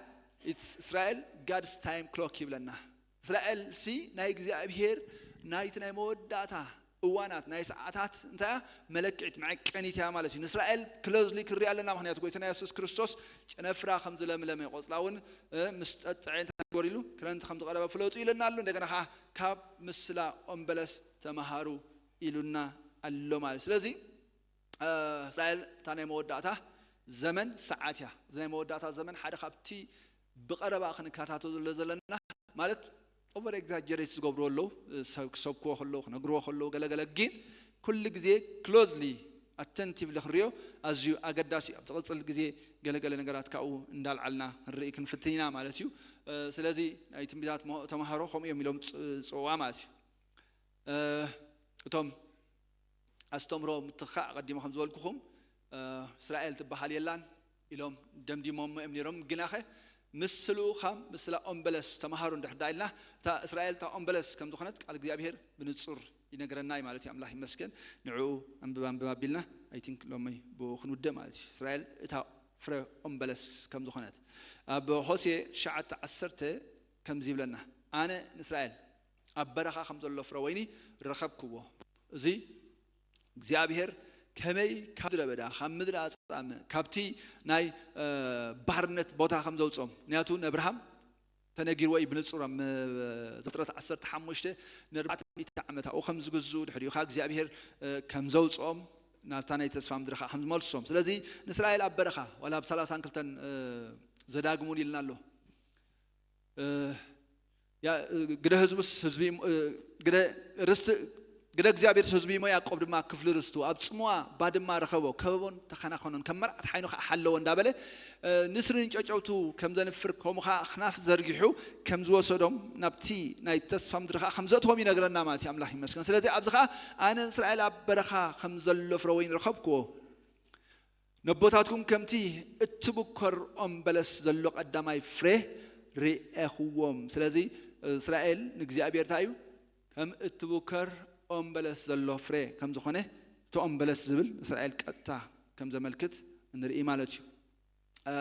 እስራኤል ጋድስ ታይም ክሎክ ይብለና። እስራኤል ሲ ናይ እግዚኣብሔር ናይቲ ናይ መወዳእታ እዋናት ናይ ሰዓታት እንታይ እያ? መለክዒት መዐቀኒት እያ ማለት እዩ። ንእስራኤል ክሎዝሊ ክንሪኣ ኣለና። ምክንያቱ ጎይታና የሱስ ክርስቶስ ጨነፍራ ከም ዝለምለመ ቆጽላ እውን ምስ ጠጥዐ እንታይ ገበሩ ኢሉ ክረምቲ ከም ዝቐረበ ፍለጡ ኢለና ኣሎ። እንደገና ከዓ ካብ ምስላ ኦም በለስ ተመሃሩ ኢሉና ኣሎ ማለት እዩ። ስለዚ እስራኤል እታ ናይ መወዳእታ ዘመን ሰዓት እያ። እዚ ናይ መወዳእታ ዘመን ሓደ ካብቲ ብቐረባ ክንከታተሎ ዘለና ማለት ኦቨር ኤግዛጀሬት ዝገብርዎ ኣለዉ። ክሰብክዎ ከለዉ ክነግርዎ ከለዉ ገለገለ ግን ኩሉ ግዜ ክሎዝሊ ኣተንቲቭሊ ክንሪኦ ኣዝዩ ኣገዳሲ እዩ። ኣብ ትቕፅል ግዜ ገለገለ ነገራት ካብኡ እንዳልዓልና ክንርኢ ክንፍትን ኢና ማለት እዩ። ስለዚ ናይ ትንቢታት ተምሃሮ ከምኡ እዮም ኢሎም ፅውዋ ማለት እዩ። እቶም ኣስተምሮ ምትኻእ ኣቐዲሞ ከም ዝበልኩኹም እስራኤል ትበሃል የላን ኢሎም ደምዲሞሞ እዮም ነይሮም። ግናኸ ምስ ልኡኻም ምስ ላ ኦምበለስ ተምሃሩ እንድሕር ዳ ኢልና እታ እስራኤል እታ ኦምበለስ ከም ዝኾነት ቃል እግዚኣብሔር ብንጹር ይነግረና እዩ ማለት እዩ። ኣምላኽ ይመስገን። ንዕኡ ኣንብብ ኣንብብ ኣቢልና ኣይ ቲንክ ሎሚ ብኡ ክንውድእ ማለት እዩ። እስራኤል እታ ፍረ ኦምበለስ ከም ዝኾነት ኣብ ሆሴ ትሽዓተ ዓሰርተ ከምዚ ይብለና፣ ኣነ ንእስራኤል ኣብ በረኻ ከም ዘሎ ፍረ ወይኒ ረኸብክዎ። እዚ እግዚኣብሔር ከመይ ካብ ምድረ በዳ ካብ ምድሪ ኣጻምእ ካብቲ ናይ ባርነት ቦታ ከም ዘውፅኦም ምክንያቱ ንኣብርሃም ተነጊርዎ እዩ ብንጹር ኣብ ዘፍጥረት ዓሰርተ ሓሙሽተ ንኣርባዕተ ሚእቲ ዓመት ኣብኡ ከም ዝግዝኡ ድሕሪኡ ከዓ እግዚኣብሔር ከም ዘውፅኦም ናብታ ናይ ተስፋ ምድሪ ከዓ ከም ዝመልሶም ስለዚ ንእስራኤል ኣብ በረኻ ዋላ ኣብ ሰላሳን ክልተን ዘዳግሙን ኢልና ኣሎ ግደ ህዝቡስ ህዝቢ ግደ ርስቲ ግደ እግዚኣብሔርስ ህዝቢ እሞ ያዕቆብ ድማ ክፍሊ ርስቱ ኣብ ጽምዋ ባድማ ረኸቦ ከበቦን ተኸናኸኖን ከም መርዓት ሓይኑ ከዓ ሓለዎ እንዳበለ ንስርን ጨጨውቱ ከም ዘንፍር ከምኡ ከዓ ኣኽናፍ ዘርጊሑ ከም ዝወሰዶም ናብቲ ናይ ተስፋ ምድሪ ከዓ ከም ዘእትዎም ይነግረና ማለት እዩ ኣምላኽ ይመስገን ስለዚ ኣብዚ ከዓ ኣነ እስራኤል ኣብ በረኻ ከም ዘሎ ፍረ ወይን ረኸብክዎ ነቦታትኩም ከምቲ እትብኮር ኦም በለስ ዘሎ ቀዳማይ ፍሬ ርኤኽዎም። ስለዚ እስራኤል ንእግዚኣብሔር እንታይ እዩ? ከም እትብከር ኦም በለስ ዘሎ ፍሬ ከም ዝኾነ፣ እቲ ኦም በለስ ዝብል እስራኤል ቀጥታ ከም ዘመልክት ንርኢ ማለት እዩ። እ፣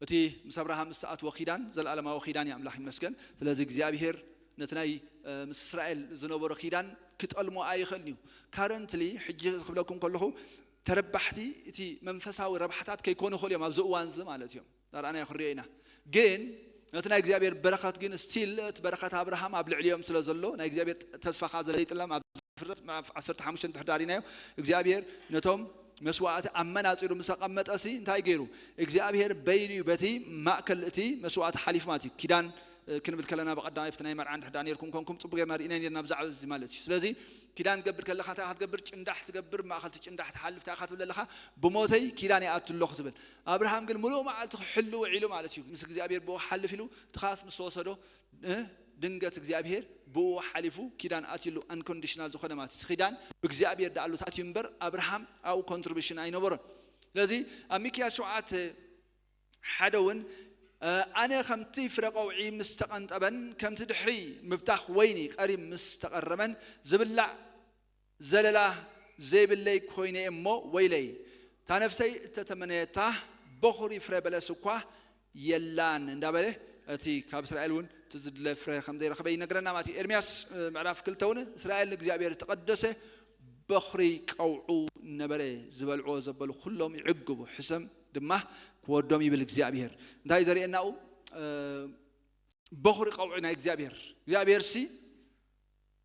እቲ ምስ ኣብርሃም ዝተኣትዎ ኪዳን ዘለኣለማዊ ኪዳን እዩ፣ ኣምላኽ ይመስገን። ስለዚ እግዚኣብሔር ነቲ ናይ፣ እ፣ ምስ እስራኤል ዝነበሮ ኪዳን ክጠልሞ ኣይኽእልን እዩ። ካረንትሊ ሕጂ ክብለኩም ከለኹ ተረባሕቲ እቲ መንፈሳዊ ረብሓታት ከይኮኑ ይኽእሉ እዮም ኣብዚ እዋን እዚ ማለት እዮም። ዳርኣና ክንሪኦ ኢና። ግን ነቲ ናይ እግዚኣብሔር በረኸት ግን ስቲል እቲ በረኸት ኣብርሃም ኣብ ልዕሊኦም ስለ ዘሎ ናይ እግዚኣብሔር ተስፋ ከዓ ዘይጥለም ኣብ ፍጥረት ምዕራፍ ዓሰርተ ሓሙሽተ እንድሕር ዳሪናዮ እግዚኣብሔር ነቶም መስዋዕቲ ኣመናጺሩ ምስ ኣቐመጠ ሲ እንታይ ገይሩ? እግዚኣብሔር በይኑ እዩ በቲ ማእከል እቲ መስዋዕቲ ሓሊፉ ማለት እዩ። ኪዳን እ፣ ክንብል ከለና ብቐዳማይ ኣብቲ ናይ መርዓ እንድሕር ዳ ነርኩም ኮንኩም ጽቡቅ ጌርና ርኢና ነርና ብዛዕባ እዚ ማለት እዩ። ስለዚ ኪዳን ትገብር ከለኻ እንታይ ክትገብር? ጭንዳሕ ትገብር፣ ማእከል እቲ ጭንዳሕ ትሓልፍ እንታይ ክትብል ኣለኻ? ብሞተይ ኪዳን ይኣቱ ኣለኹ ትብል። ኣብርሃም ግን ምሉእ መዓልቲ ክሕሉ ውዒሉ ማለት እዩ። ምስ እግዚኣብሔር ብኡ ሓልፍ ኢሉ ትኻስ ምስ ወሰዶ እ፣ ድንገት እግዚኣብሔር ብኡ ሓሊፉ ኪዳን ኣትዩሉ። ኣንኮንዲሽናል ዝኾነ ማለት እዩ። እቲ ኪዳን ብእግዚኣብሔር ዳኣሉ ታትዩ እምበር ኣብርሃም ኣብኡ ኮንትሪቢሽን ኣይነበሮን። ስለዚ ኣብ ሚክያስ ሸውዓተ ሓደ እውን፣ እ፣ ኣነ ከምቲ ፍረ ቀውዒ ምስ ተቐንጠበን ከምቲ ድሕሪ ምብታኽ ወይኒ ቀሪብ ምስ ተቐረመን ዝብላዕ ዘለላ ዘይብለይ ኮይነ እሞ ወይለይ፣ እታ ነፍሰይ እተተመነየታ በኹሪ ፍረ በለስ እኳ የላን እንዳበለ እቲ ካብ እስራኤል እውን እቲ ዝድለ ፍረ ከም ዘይረኸበ ይነግረና ማለት እዩ። ኤርምያስ፣ እ፣ ምዕራፍ ክልተ እውን እስራኤል ንእግዚኣብሔር እተቐደሰ በኹሪ ቀውዑ ነበረ፣ ዝበልዕዎ ዘበሉ ኩሎም ይዕግቡ፣ ሕሰም ድማ ክወዶም ይብል እግዚኣብሔር። እንታይ ዘርእየናኡ? እ፣ በኹሪ ቀውዒ ናይ እግዚኣብሔር። እግዚኣብሔር ሲ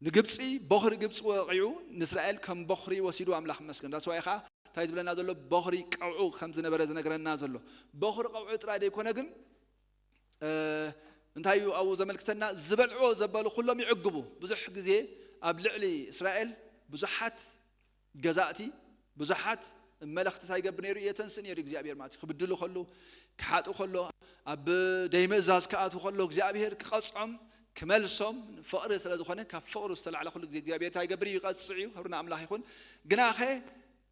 ንግብፂ በኹሪ ግብፂ ወቂዑ ንእስራኤል ከም በኹሪ ወሲዱ ኣምላኽ መስገን። ዳስዋይ ከዓ እንታይ ዝብለና ዘሎ? በኹሪ ቀውዑ ከም ዝነበረ ዝነግረና ዘሎ። በኹሪ ቀውዒ ጥራይ ዘይኮነ ግን፣ እ፣ እንታይ እዩ ኣብኡ ዘመልክተና? ዝበልዕዎ ዘበሉ ኩሎም ይዕግቡ። ብዙሕ ግዜ ኣብ ልዕሊ እስራኤል ብዙሓት ገዛእቲ፣ ብዙሓት መለኽትታት ይገብር ነይሩ፣ የተንስእ ነይሩ እግዚኣብሔር ማለት እዩ። ክብድሉ ከሉ፣ ክሓጡ ከሎ፣ ኣብ ደይምእዛዝ ክኣትዉ ከሎ እግዚኣብሔር ክቐጽዖም፣ ክመልሶም ፍቕሪ ስለ ዝኾነ ካብ ፍቕሩ ዝተላዕለ ኩሉ ግዜ እግዚኣብሔር እንታይ ይገብር እዩ? ይቐጽዕ እዩ። ክብሪ ንኣምላኽ ይኹን። ግናኸ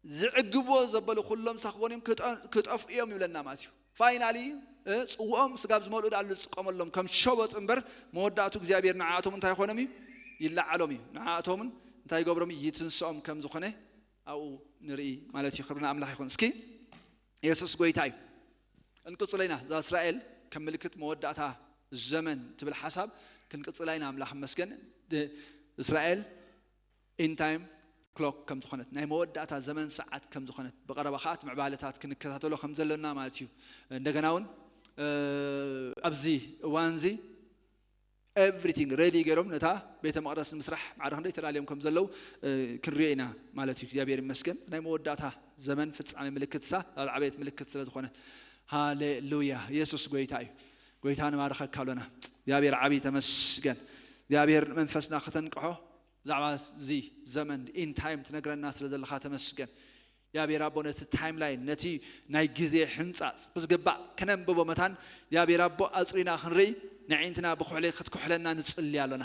ዝዕግብዎ ዘበሉ ኩሎም ሳኽቦን እዮም ክጠ-፣ ክጠፍኡ እዮም ይብለና ማለት እዩ። ፋይናሊ፣ እ፣ ጽውኦም ስጋብ ዝመልኡ ዳሉ ዝጥቀመሎም ከም ሸበጥ እምበር መወዳእቱ እግዚኣብሔር ንዓኣቶም እንታይ ይኾኖም እዩ? ይለዓሎም እዩ። ንዓኣቶምን እንታይ ይገብሮም እዩ? ይትንስኦም ከም ዝኾነ ኣብኡ ንርኢ ማለት እዩ። ክብሪ ንኣምላኽ ይኹን። እስኪ የሱስ ጎይታ እዩ። እንቅጽሎ ኢና። እዛ እስራኤል ከም ምልክት መወዳእታ ዘመን ትብል ሓሳብ ክንቅጽላ ኢና። ኣምላኽ ይመስገን። ድ-፣ እስራኤል ኢንድ ታይም ክሎክ ከም ዝኾነት፣ ናይ መወዳእታ ዘመን ሰዓት ከም ዝኾነት፣ ብቐረባ ኸኣ እቲ ምዕባለታት ክንከታተሎ ከም ዘለና ማለት እዩ። እንደገና እውን፣ እ፣ ኣብዚ እዋን እዚ ኤቭሪቲንግ ሬዲ ገይሮም ነታ ቤተ መቕደስ ንምስራሕ ማዕረ ክንደይ ተዳልዮም ከም ዘለዉ፣ እ፣ ክንሪኦ ኢና ማለት እዩ። እግዚኣብሔር ይመስገን። ናይ መወዳእታ ዘመን ፍጻሜ ምልክት እሳ፣ እዛ ዝዓበየት ምልክት ስለ ዝኾነት። ሃሌሉያ። የሱስ ጎይታ እዩ። ጎይታ ንባርኸካ ኣሎና። እግዚኣብሔር ዓብዪ ተመስገን። እግዚኣብሔር መንፈስና ከተንቅሖ፣ ብዛዕባ እዚ ዘመን ኢንድ ታይም ትነግረና ስለ ዘለኻ ተመስገን። እግዚኣብሔር ኣቦ ነቲ ታይም ላይን፣ ነቲ ናይ ግዜ ሕንጻጽ ብዝግባእ ከነንብቦ መታን፣ እግዚኣብሔር ኣቦ ኣጽሪና ክንርኢ፣ ንዕንትና ብኩሕሊ ክትኩሕለና ንጽሊ ኣሎና።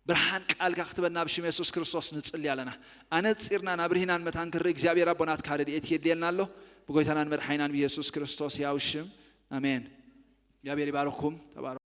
ብርሃን ቃልካ ክትበና ብሽም የሱስ ክርስቶስ ንጽሊ ኣለና። ኣነጺርናን ኣብርሂናን መታን ክንርኢ እግዚኣብሔር ኣቦ ናትካ ረድኤት የድልየልና ኣሎ። ብጎይታናን መድሓኒናን ብየሱስ ክርስቶስ ሕያው ሽም። ኣሜን። እግዚኣብሔር ይባርኽኩም። ተባረኹ።